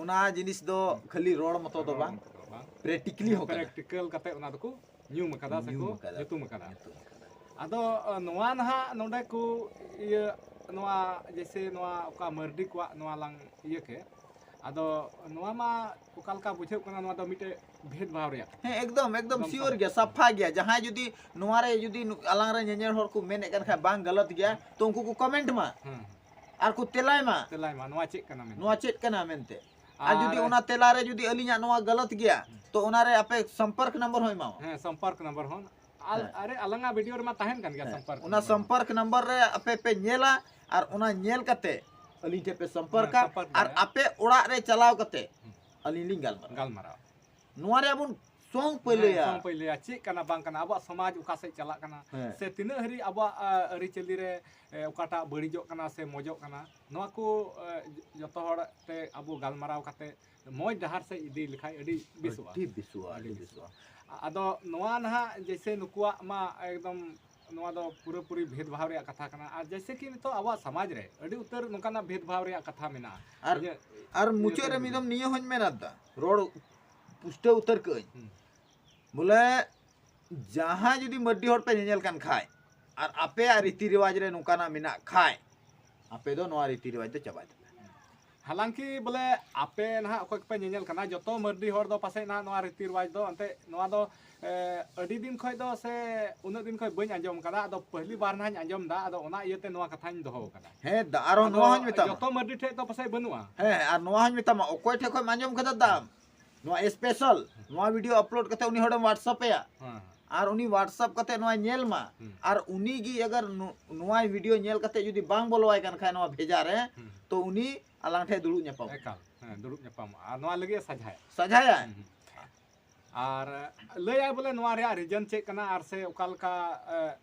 ᱚᱱᱟ ᱡᱤᱱᱤᱥ ᱫᱚ ᱠᱷᱟᱹᱞᱤ ᱨᱚᱲ ᱢᱚᱛᱚ ᱫᱚ ᱨᱚᱲ ᱵᱟᱝ, ᱢᱚᱛᱚ ᱫᱚ ᱵᱟᱝ᱾ Practically ᱦᱚᱸ ᱠᱟᱱᱟ᱾ Practical ᱠᱟᱛᱮ ᱚᱱᱟ ᱫᱚᱠᱚ ᱧᱩᱢ ᱟᱠᱟᱫᱟ ᱥᱮᱠᱚ ᱧᱩᱛᱩᱢ ᱟᱠᱟᱫᱟ᱾ ᱧᱩᱛᱩᱢ ᱟᱠᱟᱫᱟ᱾ ᱟᱫᱚ, ᱟ, ᱱᱚᱣᱟ ᱱᱟᱦᱟᱜ ᱱᱚᱰᱮ ᱠᱚ ᱤᱭᱟᱹ, ᱱᱚᱣᱟ ᱡᱮᱭᱥᱮ ᱱᱚᱣᱟ ᱚᱠᱟ ᱢᱟᱹᱨᱰᱤ ᱠᱚᱣᱟᱜ ᱱᱚᱣᱟ ᱞᱟᱝ ᱤᱭᱟᱹ ᱠᱮᱫ, ᱟᱫᱚ ᱱᱚᱣᱟ ᱢᱟ ᱚᱠᱟ ᱞᱮᱠᱟ ᱵᱩᱡᱷᱟᱹᱜ ᱠᱟᱱᱟ, ᱱᱚᱣᱟ ᱫᱚ ᱢᱤᱫᱴᱮᱡ ᱵᱷᱮᱫᱽ ᱵᱷᱟᱣ ᱨᱮᱭᱟᱜ᱾ ᱦᱮᱸ, ᱮᱠᱫᱚᱢ, ᱮᱠᱫᱚᱢ ᱮᱠᱫᱚᱢ sure ᱥᱟᱯᱷᱟ᱾ ᱜᱮᱭᱟ, ᱥᱟᱯᱷᱟ ᱜᱮᱭᱟ᱾ ᱡᱟᱦᱟᱸᱭ ᱡᱩᱫᱤ ᱱᱚᱣᱟ ᱨᱮ ᱡᱩᱫᱤ ᱱᱩ-, ᱟᱞᱟᱝ ᱨᱮ ᱧᱮᱧᱮᱞ ᱦᱚᱲ ᱠᱚ ᱢᱮᱱᱮᱫ ᱠᱟᱱ ᱠᱷᱟᱱ ᱵᱟᱝ ᱜᱟᱞᱟᱛ ᱜᱮᱭᱟ, ᱦᱮᱸ᱾ ᱛᱚ ᱩᱱᱠᱩ ᱠᱚ comment ᱢᱟ᱾ ᱦᱮᱸ, ᱦᱮᱸ᱾ ᱟᱨ ᱠᱚ ᱛᱮᱞᱟᱭ ᱢᱟ᱾ ᱛᱮᱞᱟᱭ ᱢᱟ, ᱱᱚᱣᱟ ᱪᱮᱫ ᱠᱟᱱᱟ ᱢᱮᱱᱛᱮ? ᱱᱚᱣᱟ ᱪᱮᱫ ᱠᱟᱱᱟ ᱢᱮᱱᱛᱮ? ᱟᱨ ᱡᱩᱫᱤ ᱟᱨ ᱚᱱᱟ ᱛᱮᱞᱟ ᱨᱮ ᱡᱩᱫᱤ ᱟᱹᱞᱤᱧᱟᱜ ᱱᱚᱣᱟ ᱜᱟᱞᱟᱛ ᱜᱮᱭᱟ, ᱦᱮᱸ᱾ ᱛᱚ ᱚᱱᱟ ᱨᱮ ᱟᱯᱮ ᱥᱚᱢᱯᱚᱨᱠ ᱱᱚᱢᱵᱚᱨ ᱦᱚᱸ ᱮᱢᱟᱣᱟ᱾ ᱦᱮᱸ, ᱥᱚᱢᱯᱚᱨᱠ ᱱᱚᱢᱵᱚᱨ ᱦᱚᱸ᱾ ᱟᱞ-, ᱦᱮᱸ᱾ ᱟᱨᱮ, ᱟᱞᱟᱝᱟᱜ video ᱨᱮᱢᱟ ᱛᱟᱦᱮᱱ ᱠᱟᱱ ᱜᱮᱭᱟ ᱦᱮᱸ᱾ ᱥᱚᱢᱯᱚᱨᱠ ᱚᱱᱟ ᱱᱚᱢᱵᱚᱨ᱾ ᱥᱚᱢᱯᱚᱨᱠ ᱱᱚᱢᱵᱚᱨ ᱨᱮ ᱟᱯᱮ ᱯᱮ ᱧᱮᱞᱟ ᱟᱨ ᱚᱱᱟ ᱧᱮᱞ ᱠᱟᱛᱮ ᱟᱹᱞᱤᱧ ᱴᱷᱮᱱ ᱯᱮ ᱥᱚᱢᱯᱚᱨᱠᱟ ᱦᱮᱸ, ᱥᱚᱢᱯᱚᱨᱠ ᱟᱨ ᱫᱟᱲᱮᱭᱟᱜᱼᱟ᱾ ᱟᱯᱮ ᱚᱲᱟᱜ ᱨᱮ ᱪᱟᱞᱟᱣ ᱠᱟᱛᱮ ᱦᱮᱸ᱾ ᱟᱹᱞᱤᱧ ᱞᱤᱧ ᱜᱟᱞᱢᱟᱨᱟᱣᱟ᱾ ᱜᱟᱞᱢᱟᱨᱟᱣᱟ᱾ ᱱᱚᱣᱟ ᱨᱮᱭᱟᱜ ᱵᱚᱱ ᱥᱚᱝ ᱯᱟᱹᱭᱞᱟᱹᱭᱟ᱾ ᱦᱮᱸ, ᱥᱚᱝ ᱯᱟᱹᱭᱞᱟᱹᱭᱟ᱾ ᱪᱮᱫ ᱠᱟᱱᱟ, ᱵᱟᱝ ᱠᱟᱱᱟ, ᱟᱵᱚᱣᱟᱜ ᱥᱚᱢᱟᱡᱽ ᱚᱠᱟ ᱥᱮᱫ ᱪᱟᱞᱟᱜ ᱠᱟᱱᱟ, ᱦᱮᱸ᱾ ᱥᱮ ᱛᱤᱱᱟᱹᱜ ᱦᱟᱹᱨᱤᱡ ᱟᱵᱚᱣᱟᱜ, ᱟ, ᱟᱹᱨᱤᱪᱟᱹᱞᱤ ᱨᱮ, ᱮ, ᱚᱠᱟᱴᱟᱜ ᱵᱟᱹᱲᱤᱡᱚᱜ ᱠᱟᱱᱟ ᱥᱮ ᱢᱚᱡᱚᱜ ᱠᱟᱱᱟ, ᱱᱚᱣᱟ ᱠᱚ, ᱮ, ᱡᱚᱛᱚ ᱦᱚᱲ ᱛᱮ ᱟᱵᱚ ᱜᱟᱞᱢᱟᱨᱟᱣ ᱠᱟᱛᱮ ᱢᱚᱡᱽ ᱰᱟᱦᱟᱨ ᱥᱮᱫ ᱤᱫᱤ ᱞᱮᱠᱷᱟᱡ ᱟᱹᱰᱤ ᱵᱮᱥᱚᱜᱼᱟ᱾ ᱟᱹᱰᱤ ᱵᱮᱥᱚᱜᱼᱟ, ᱟᱹᱰᱤ ᱟᱹᱰᱤ ᱵᱮᱥᱚᱜᱼᱟ᱾ ᱵᱮᱥᱚᱜᱼᱟ᱾ ᱟᱫᱚ ᱱᱚᱣᱟ ᱱᱟᱦᱟᱜ ᱡᱮᱭᱥᱮ ᱱᱩᱠᱩᱣᱟᱜ ᱢᱟ ᱮᱠᱫᱚᱢ ᱱᱚᱣᱟ ᱫᱚ ᱯᱩᱨᱟᱹᱯᱩᱨᱤ ᱵᱷᱮᱫᱽ ᱵᱷᱟᱣ ᱨᱮᱭᱟᱜ ᱠᱟᱛᱷᱟ ᱠᱟᱱᱟ᱾ ᱟᱨ ᱡᱮᱭᱥᱮ ᱠᱤ ᱱᱤᱛᱚᱜ ᱟᱵᱚᱣᱟᱜ ᱥᱚᱢᱟᱡᱽ ᱨᱮ ᱟᱹᱰᱤ ᱩᱛᱟᱹᱨ ᱱᱚᱝᱠᱟᱱᱟᱜ ᱵᱷᱮᱫᱽ ᱵᱷᱟᱣ ᱨᱮᱭᱟᱜ ᱠᱟᱛᱷᱟ ᱢᱮᱱᱟᱜᱼᱟ᱾ ᱟᱨ, ᱤᱧᱟᱹᱜ ᱟᱨ ᱤᱭᱟᱹ ᱢᱩᱪᱟᱹᱫ ᱨᱮ ᱠᱟᱱ ᱢᱤᱫ ᱫᱚᱢ ᱱᱤᱭᱟᱹ ᱦᱚᱧ ᱢᱮᱱ ᱟᱫᱟ, ᱨᱚᱲ ᱯᱩᱥᱴᱟᱹᱣ ᱩᱛᱟᱹᱨ ᱠᱟᱹᱜ ᱟᱹᱧ᱾ ᱦᱩᱸ᱾ ᱵᱚᱞᱮ, ᱡᱟᱦᱟᱸᱭ ᱡᱩᱫᱤ ᱢᱟᱹᱨᱰᱤ ᱦᱚᱲ ᱯᱮ ᱧᱮᱧᱮᱞ ᱠᱟᱱ ᱠᱷᱟᱡ ᱟᱨ ᱟᱯᱮᱭᱟᱜ ᱨᱤᱛᱤ ᱨᱮᱣᱟᱡᱽ ᱨᱮ ᱱᱚᱝᱠᱟᱱᱟᱜ ᱢᱮᱱᱟᱜ ᱠᱷᱟᱡ, ᱟᱯᱮ ᱫᱚ ᱱᱚᱣᱟ ᱨᱤᱛᱤ ᱨᱮᱣᱟᱡᱽ ᱫᱚ ᱪᱟᱵᱟᱭ ᱛᱟᱯᱮ᱾ ᱦᱟᱞᱟᱝᱠᱤ ᱵᱚᱞᱮ ᱟᱯᱮ ᱱᱟᱦᱟᱜ ᱚᱠᱚᱭ ᱠᱚᱯᱮ ᱧᱮᱧᱮᱞ ᱠᱟᱱᱟ, ᱡᱚᱛᱚ ᱢᱟᱹᱨᱰᱤ ᱦᱚᱲ ᱫᱚ ᱯᱟᱥᱮᱡ ᱱᱟᱦᱟᱜ ᱱᱚᱣᱟ ᱨᱤᱛᱤ ᱨᱮᱣᱟᱡᱽ ᱫᱚ ᱮᱱᱛᱮ ᱱᱚᱣᱟ ᱫᱚ, ᱮ, ᱟᱹᱰᱤ ᱫᱤᱱ ᱠᱷᱚᱡ ᱫᱚ ᱥᱮ ᱩᱱᱟᱹᱜ ᱫᱤᱱ ᱠᱷᱚᱡ ᱵᱟᱹᱧ ᱟᱸᱡᱚᱢ ᱠᱟᱫᱟ, ᱟᱫᱚ ᱯᱟᱹᱦᱞᱤ ᱵᱟᱨ ᱱᱟᱦᱟᱜ ᱤᱧ ᱟᱸᱡᱚᱢ ᱫᱟ, ᱟᱫᱚ ᱚᱱᱟ ᱤᱭᱟᱹᱛᱮ ᱱᱚᱣᱟ ᱠᱟᱛᱷᱟᱧ ᱫᱚᱦᱚ ᱠᱟᱫᱟ᱾ ᱦᱮᱸ ᱫᱟ, ᱟᱨᱦᱚᱸ ᱟᱫᱚ ᱱᱚᱣᱟ ᱦᱚᱸᱧ ᱢᱮᱛᱟᱢᱟ᱾ ᱡᱚᱛᱚ ᱢᱟᱹᱨᱰᱤ ᱴᱷᱮᱡ ᱫᱚ ᱯᱟᱥᱮᱡ ᱵᱟᱹᱱᱩᱜᱼᱟ᱾ ᱦᱮᱸ, ᱟᱨ ᱱᱚᱣᱟ ᱦᱚᱸᱧ ᱢᱮᱛᱟᱢᱟ, ᱚᱠᱚᱭ ᱴᱷᱮᱡ ᱠᱷᱚᱡ ᱮᱢ ᱟᱸᱡᱚᱢ ᱠᱟᱫᱟ ᱫᱟᱢ? ᱱᱚᱣᱟ special, ᱱᱚᱣᱟ video upload ᱠᱟᱛᱮ ᱩᱱᱤ ᱦᱚᱲᱮᱢ WhatsApp ᱟᱭᱟ᱾ ᱦᱮᱸ, ᱦᱮᱸ᱾ ᱟᱨ ᱩᱱᱤ WhatsApp ᱠᱟᱛᱮ ᱱᱚᱣᱟ ᱧᱮᱞ ᱢᱟ᱾ ᱦᱩᱸ᱾ ᱟᱨ ᱩᱱᱤ ᱜᱮ ᱟᱜᱟᱨ ᱱᱚ-, ᱱᱚᱣᱟ video ᱧᱮᱞ ᱠᱟᱛᱮ ᱡᱩᱫᱤ ᱵᱟᱝ ᱵᱚᱞᱚᱣᱟᱭ ᱠᱟᱱ ᱠᱷᱟᱡ ᱱᱚᱣᱟ ᱵᱷᱮᱡᱟ ᱨᱮ, ᱦᱩᱸ᱾ ᱛᱚ ᱩᱱᱤ ᱟᱞᱟᱝ ᱴᱷᱮᱡ ᱫᱩᱲᱩᱵ ᱧᱟᱯᱟᱢ᱾ ᱮᱠᱟᱞ, ᱦᱮᱸ, ᱫᱩᱲᱩᱵ ᱧᱟᱯᱟᱢᱚᱜᱼᱟ᱾ ᱟᱨ ᱱᱚᱣᱟ ᱞᱟᱹᱜᱤᱫ ᱮ ᱥᱟᱡᱷᱟᱭᱟ᱾ ᱥᱟᱡᱷᱟᱭᱟᱭ᱾ ᱦᱩᱸ, ᱦᱩᱸ᱾ ᱟᱨ ᱞᱟᱹᱭᱟᱭ ᱵᱚᱞᱮ ᱱᱚᱣᱟ ᱨᱮᱭᱟᱜ reason ᱪᱮᱫ ᱠᱟᱱᱟ ᱟᱨ ᱥᱮ ᱚᱠᱟ ᱞᱮᱠᱟ, ᱮ,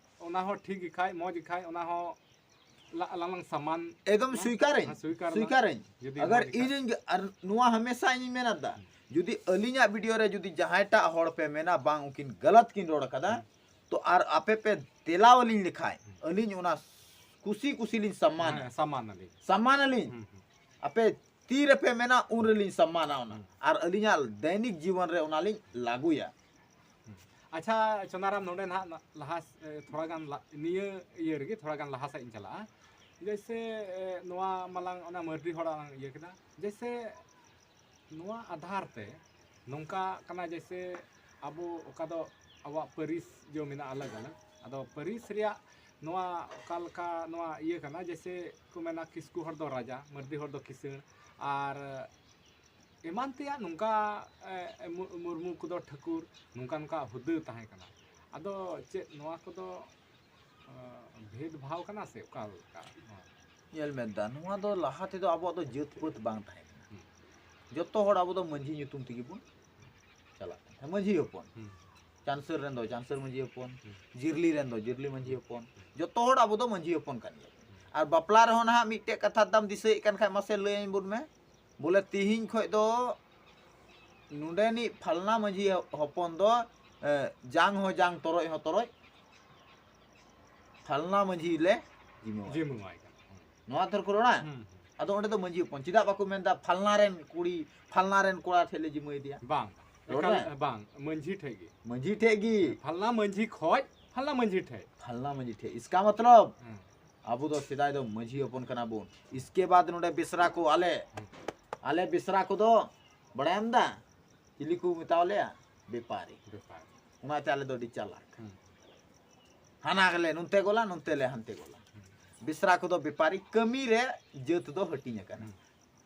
ᱚᱱᱟ ᱦᱚᱸ ᱴᱷᱤᱠ ᱜᱮ ᱠᱷᱟᱡ, ᱢᱚᱡᱽ ᱜᱮ ᱠᱷᱟᱡ, ᱚᱱᱟ ᱦᱚᱸ ᱞᱟ-, ᱟᱞᱟᱝ ᱞᱟᱝ ᱥᱟᱢᱟᱱ ᱮᱠᱫᱚᱢ ᱢᱟ᱾ ᱥᱣᱤᱠᱟᱨᱟᱹᱧ, ᱦᱮᱸ, ᱥᱣᱤᱠᱟᱨ ᱢᱟ᱾ ᱥᱣᱤᱠᱟᱨᱟᱹᱧ᱾ ᱡᱩᱫᱤ ᱟᱜᱟᱨ ᱢᱚᱡᱽ ᱜᱮ ᱤᱧ ᱠᱷᱟᱡ᱾ ᱤᱧ ᱜᱮ, ᱟᱨ ᱱᱚᱣᱟ ᱦᱟᱢᱮᱥᱟ ᱤᱧᱤᱧ ᱢᱮᱱᱟ ᱫᱟ, ᱦᱩᱸ᱾ ᱡᱩᱫᱤ ᱟᱹᱞᱤᱧᱟᱜ video ᱨᱮ ᱡᱩᱫᱤ ᱡᱟᱦᱟᱸᱭᱴᱟᱜ ᱦᱚᱲ ᱯᱮ ᱢᱮᱱᱟ ᱵᱟᱝ ᱩᱱᱠᱤᱱ ᱜᱟᱞᱟᱛ ᱠᱤᱱ ᱨᱚᱲ ᱠᱟᱫᱟ, ᱦᱩᱸ᱾ ᱛᱚ ᱟᱨ ᱟᱯᱮ ᱯᱮ ᱛᱮᱞᱟᱣ ᱟᱹᱞᱤᱧ ᱞᱮᱠᱷᱟᱡ, ᱦᱩᱸ᱾ ᱟᱹᱞᱤᱧ ᱚᱱᱟ ᱠᱩᱥᱤ ᱠᱩᱥᱤ ᱞᱤᱧ ᱥᱟᱢᱟᱱᱟ᱾ ᱦᱮᱸ, ᱥᱟᱢᱟᱱ ᱟᱹᱞᱤᱧ᱾ ᱥᱟᱢᱟᱱ ᱟᱹᱞᱤᱧ᱾ ᱦᱩᱸ, ᱦᱩᱸ᱾ ᱟᱯᱮ ᱛᱤ ᱨᱮᱯᱮ ᱢᱮᱱᱟ, ᱩᱱ ᱨᱮᱞᱤᱧ ᱥᱟᱢᱟᱱᱟ ᱚᱱᱟ᱾ ᱦᱩᱸ᱾ ᱟᱨ ᱟᱹᱞᱤᱧᱟᱜ ᱫᱟᱭᱱᱤᱠ ᱡᱤᱵᱚᱱ ᱨᱮ ᱚᱱᱟ ᱞᱤᱧ ᱞᱟᱹᱜᱩᱭᱟ᱾ ᱦᱩᱸ᱾ ᱟᱪᱪᱷᱟ, ᱪᱚᱱᱟᱨᱟᱢ, ᱱᱚᱰᱮ ᱱᱟᱦᱟᱜ ᱞᱟ-, ᱞᱟᱦᱟ ᱥ-, ᱮ, ᱛᱷᱚᱲᱟ ᱜᱟᱱ ᱞᱟ-, ᱱᱤᱭᱟᱹ ᱤᱭᱟᱹ ᱨᱮᱜᱮ ᱛᱷᱚᱲᱟ ᱜᱟᱱ ᱞᱟᱦᱟ ᱥᱮᱫ ᱤᱧ ᱪᱟᱞᱟᱜᱼᱟ᱾ ᱡᱮᱭᱥᱮ, ᱮ, ᱱᱚᱣᱟ ᱢᱟᱞᱟᱝ ᱚᱱᱟ ᱢᱟᱹᱨᱰᱤ ᱦᱚᱲᱟᱜ ᱞᱟᱝ ᱤᱭᱟᱹ ᱠᱮᱫᱟ᱾ ᱡᱮᱭᱥᱮ, ᱱᱚᱣᱟ ᱟᱫᱷᱟᱨ ᱛᱮ ᱱᱚᱝᱠᱟ ᱠᱟᱱᱟ, ᱡᱮᱭᱥᱮ, ᱟᱵᱚ ᱚᱠᱟ ᱫᱚ ᱟᱵᱚᱣᱟᱜ ᱯᱟᱹᱨᱤᱥ ᱡᱚ ᱢᱮᱱᱟᱜᱼᱟ ᱟᱞᱟᱜᱽ ᱟᱞᱟᱜᱽ, ᱟᱫᱚ ᱯᱟᱹᱨᱤᱥ ᱨᱮᱭᱟᱜ ᱱᱚᱣᱟ ᱚᱠᱟ ᱞᱮᱠᱟ ᱱᱚᱣᱟ ᱤᱭᱟᱹ ᱠᱟᱱᱟ, ᱡᱮᱭᱥᱮ ᱠᱚ ᱢᱮᱱᱟ ᱠᱤᱥᱠᱩ ᱦᱚᱲ ᱫᱚ ᱨᱟᱡᱟ, ᱢᱟᱹᱨᱰᱤ ᱦᱚᱲ ᱫᱚ ᱠᱤᱥᱟᱹᱬ, ᱟᱨ ᱮᱢᱟᱱ ᱛᱮᱭᱟᱜ ᱱᱚᱝᱠᱟ, ᱮ, ᱢᱩ-, ᱢᱩᱨᱢᱩ ᱠᱚᱫᱚ ᱴᱷᱟᱹᱠᱩᱨ, ᱱᱚᱝᱠᱟ ᱱᱚᱝᱠᱟ ᱦᱩᱫᱟᱹ ᱛᱟᱦᱮᱸ ᱠᱟᱱᱟ᱾ ᱟᱫᱚ ᱪᱮᱫ ᱱᱚᱣᱟ ᱠᱚᱫᱚ, ᱮ, ᱵᱷᱮᱫᱽ ᱵᱷᱟᱣ ᱠᱟᱱᱟ ᱥᱮ ᱚᱠᱟ ᱞᱮᱠᱟ? ᱧᱮᱞ ᱢᱮ ᱫᱟ, ᱱᱚᱣᱟ ᱫᱚ ᱞᱟᱦᱟ ᱛᱮᱫᱚ ᱟᱵᱚᱣᱟᱜ ᱫᱚ ᱡᱟᱹᱛ ᱯᱟᱹᱛ ᱵᱟᱝ ᱛᱟᱦᱮᱸ ᱠᱟᱱᱟ᱾ ᱦᱩᱸ᱾ ᱡᱚᱛᱚ ᱦᱚᱲ ᱟᱵᱚ ᱫᱚ ᱢᱟᱹᱡᱷᱤ ᱧᱩᱛᱩᱢ ᱛᱮᱜᱮ ᱵᱚᱱ ᱪᱟᱞᱟᱜ ᱠᱟᱱ ᱛᱟᱦᱮᱸ, ᱢᱟᱹᱡᱷᱤ ᱦᱚᱯᱚᱱ᱾ ᱦᱩᱸ᱾ ᱪᱟᱱᱥᱟᱹᱨ ᱨᱮᱱ ᱫᱚ ᱪᱟᱱᱥᱟᱹᱨ ᱢᱟᱹᱡᱷᱤ ᱦᱚᱯᱚᱱ, ᱦᱩᱸ᱾ ᱡᱤᱨᱞᱤ ᱨᱮᱱ ᱫᱚ ᱡᱤᱨᱞᱤ ᱢᱟᱹᱡᱷᱤ ᱦᱚᱯᱚᱱ᱾ ᱦᱩᱸ᱾ ᱡᱚᱛᱚ ᱦᱚᱲ ᱟᱵᱚ ᱫᱚ ᱢᱟᱹᱡᱷᱤ ᱦᱚᱯᱚᱱ ᱠᱟᱱ ᱜᱮᱭᱟ ᱵᱚᱱ᱾ ᱦᱩᱸ᱾ ᱟᱨ ᱵᱟᱯᱞᱟ ᱨᱮᱦᱚᱸ ᱱᱟᱦᱟᱜ ᱢᱤᱫᱴᱮᱡ ᱠᱟᱛᱷᱟ ᱫᱟᱢ ᱫᱤᱥᱟᱹᱭᱮᱫ ᱠᱟᱱ ᱠᱷᱟᱡ ᱢᱟᱥᱮ ᱞᱟᱹᱭᱟᱹᱧ ᱵᱚᱱ ᱢᱮ᱾ ᱵᱚᱞᱮ ᱛᱤᱦᱤᱧ ᱠᱷᱚᱡ ᱫᱚ ᱱᱚᱰᱮᱱᱤᱡ ᱯᱷᱟᱞᱱᱟ ᱢᱟᱹᱡᱷᱤ ᱦᱚᱯᱚᱱ ᱫᱚ, ᱮ, ᱡᱟᱝ ᱦᱚᱸ ᱡᱟᱝ, ᱛᱚᱨᱚᱡ ᱦᱚᱸ ᱛᱚᱨᱚᱡ, ᱯᱷᱟᱞᱱᱟ ᱢᱟᱹᱡᱷᱤ ᱞᱮ ᱡᱤᱢᱟᱹᱣᱟᱭ᱾ ᱡᱤᱢᱟᱹᱣᱟᱭ ᱠᱟᱱᱟ᱾ ᱦᱩᱸ᱾ ᱱᱚᱣᱟ ᱛᱷᱚᱨ ᱠᱚ ᱨᱚᱲᱟ? ᱦᱩᱸ, ᱦᱩᱸ᱾ ᱟᱫᱚ ᱚᱸᱰᱮ ᱫᱚ ᱢᱟᱹᱡᱷᱤ ᱦᱚᱯᱚᱱ᱾ ᱪᱮᱫᱟᱜ ᱵᱟᱠᱚ ᱢᱮᱱᱫᱟ ᱯᱷᱟᱞᱱᱟ ᱨᱮᱱ ᱠᱩᱲᱤ, ᱯᱷᱟᱞᱱᱟ ᱨᱮᱱ ᱠᱚᱲᱟ ᱴᱷᱮᱡ ᱞᱮ ᱡᱤᱢᱟᱹᱭ ᱫᱮᱭᱟ? ᱵᱟᱝ, ᱨᱚᱲ ᱮᱠᱟᱞ ᱢᱮ᱾ ᱵᱟᱝ, ᱢᱟᱹᱡᱷᱤ ᱴᱷᱮᱡ ᱜᱮ᱾ ᱢᱟᱹᱡᱷᱤ ᱴᱷᱮᱡ ᱜᱮ᱾ ᱯᱷᱟᱞᱱᱟ ᱢᱟᱹᱡᱷᱤ ᱠᱷᱚᱡ ᱯᱷᱟᱞᱱᱟ ᱢᱟᱹᱡᱷᱤ ᱴᱷᱮᱡ᱾ ᱯᱷᱟᱞᱱᱟ ᱢᱟᱹᱡᱷᱤ ᱴᱷᱮᱡ᱾ ᱤᱥᱠᱟ ᱢᱚᱛᱞᱚᱵ? ᱦᱮᱸ᱾ ᱟᱵᱚ ᱫᱚ ᱥᱮᱫᱟᱭ ᱫᱚ ᱢᱟᱹᱡᱷᱤ ᱦᱚᱯᱚᱱ ᱠᱟᱱᱟ ᱵᱚᱱ᱾ ᱤᱥᱠᱮ ᱵᱟᱫ ᱱᱚᱰᱮ ᱵᱮᱥᱨᱟ ᱠᱚ, ᱟᱞᱮ, ᱟᱞᱮ ᱵᱮᱥᱨᱟ ᱠᱚᱫᱚ ᱵᱟᱲᱟᱭᱟᱢ ᱫᱟ ᱪᱤᱞᱤ ᱠᱚ ᱢᱮᱛᱟᱣ ᱞᱮᱭᱟ? ᱵᱮᱯᱟᱨᱤ᱾ ᱵᱮᱯᱟᱨᱤ᱾ ᱚᱱᱟᱛᱮ ᱟᱞᱮ ᱫᱚ ᱟᱹᱰᱤ ᱪᱟᱞᱟᱠ᱾ ᱦᱩᱸ᱾ ᱦᱟᱱᱟ ᱜᱮᱞᱮ ᱱᱚᱱᱛᱮ ᱜᱚᱞᱟ, ᱱᱚᱱᱛᱮ ᱞᱮ ᱦᱟᱱᱛᱮ ᱜᱚᱞᱟ᱾ ᱦᱩᱸ᱾ ᱵᱮᱥᱨᱟ ᱠᱚᱫᱚ ᱵᱮᱯᱟᱨᱤ, ᱠᱟᱹᱢᱤ ᱨᱮ ᱡᱟᱹᱛ ᱫᱚ ᱦᱟᱹᱴᱤᱧ ᱟᱠᱟᱱᱟ᱾ ᱦᱩᱸ᱾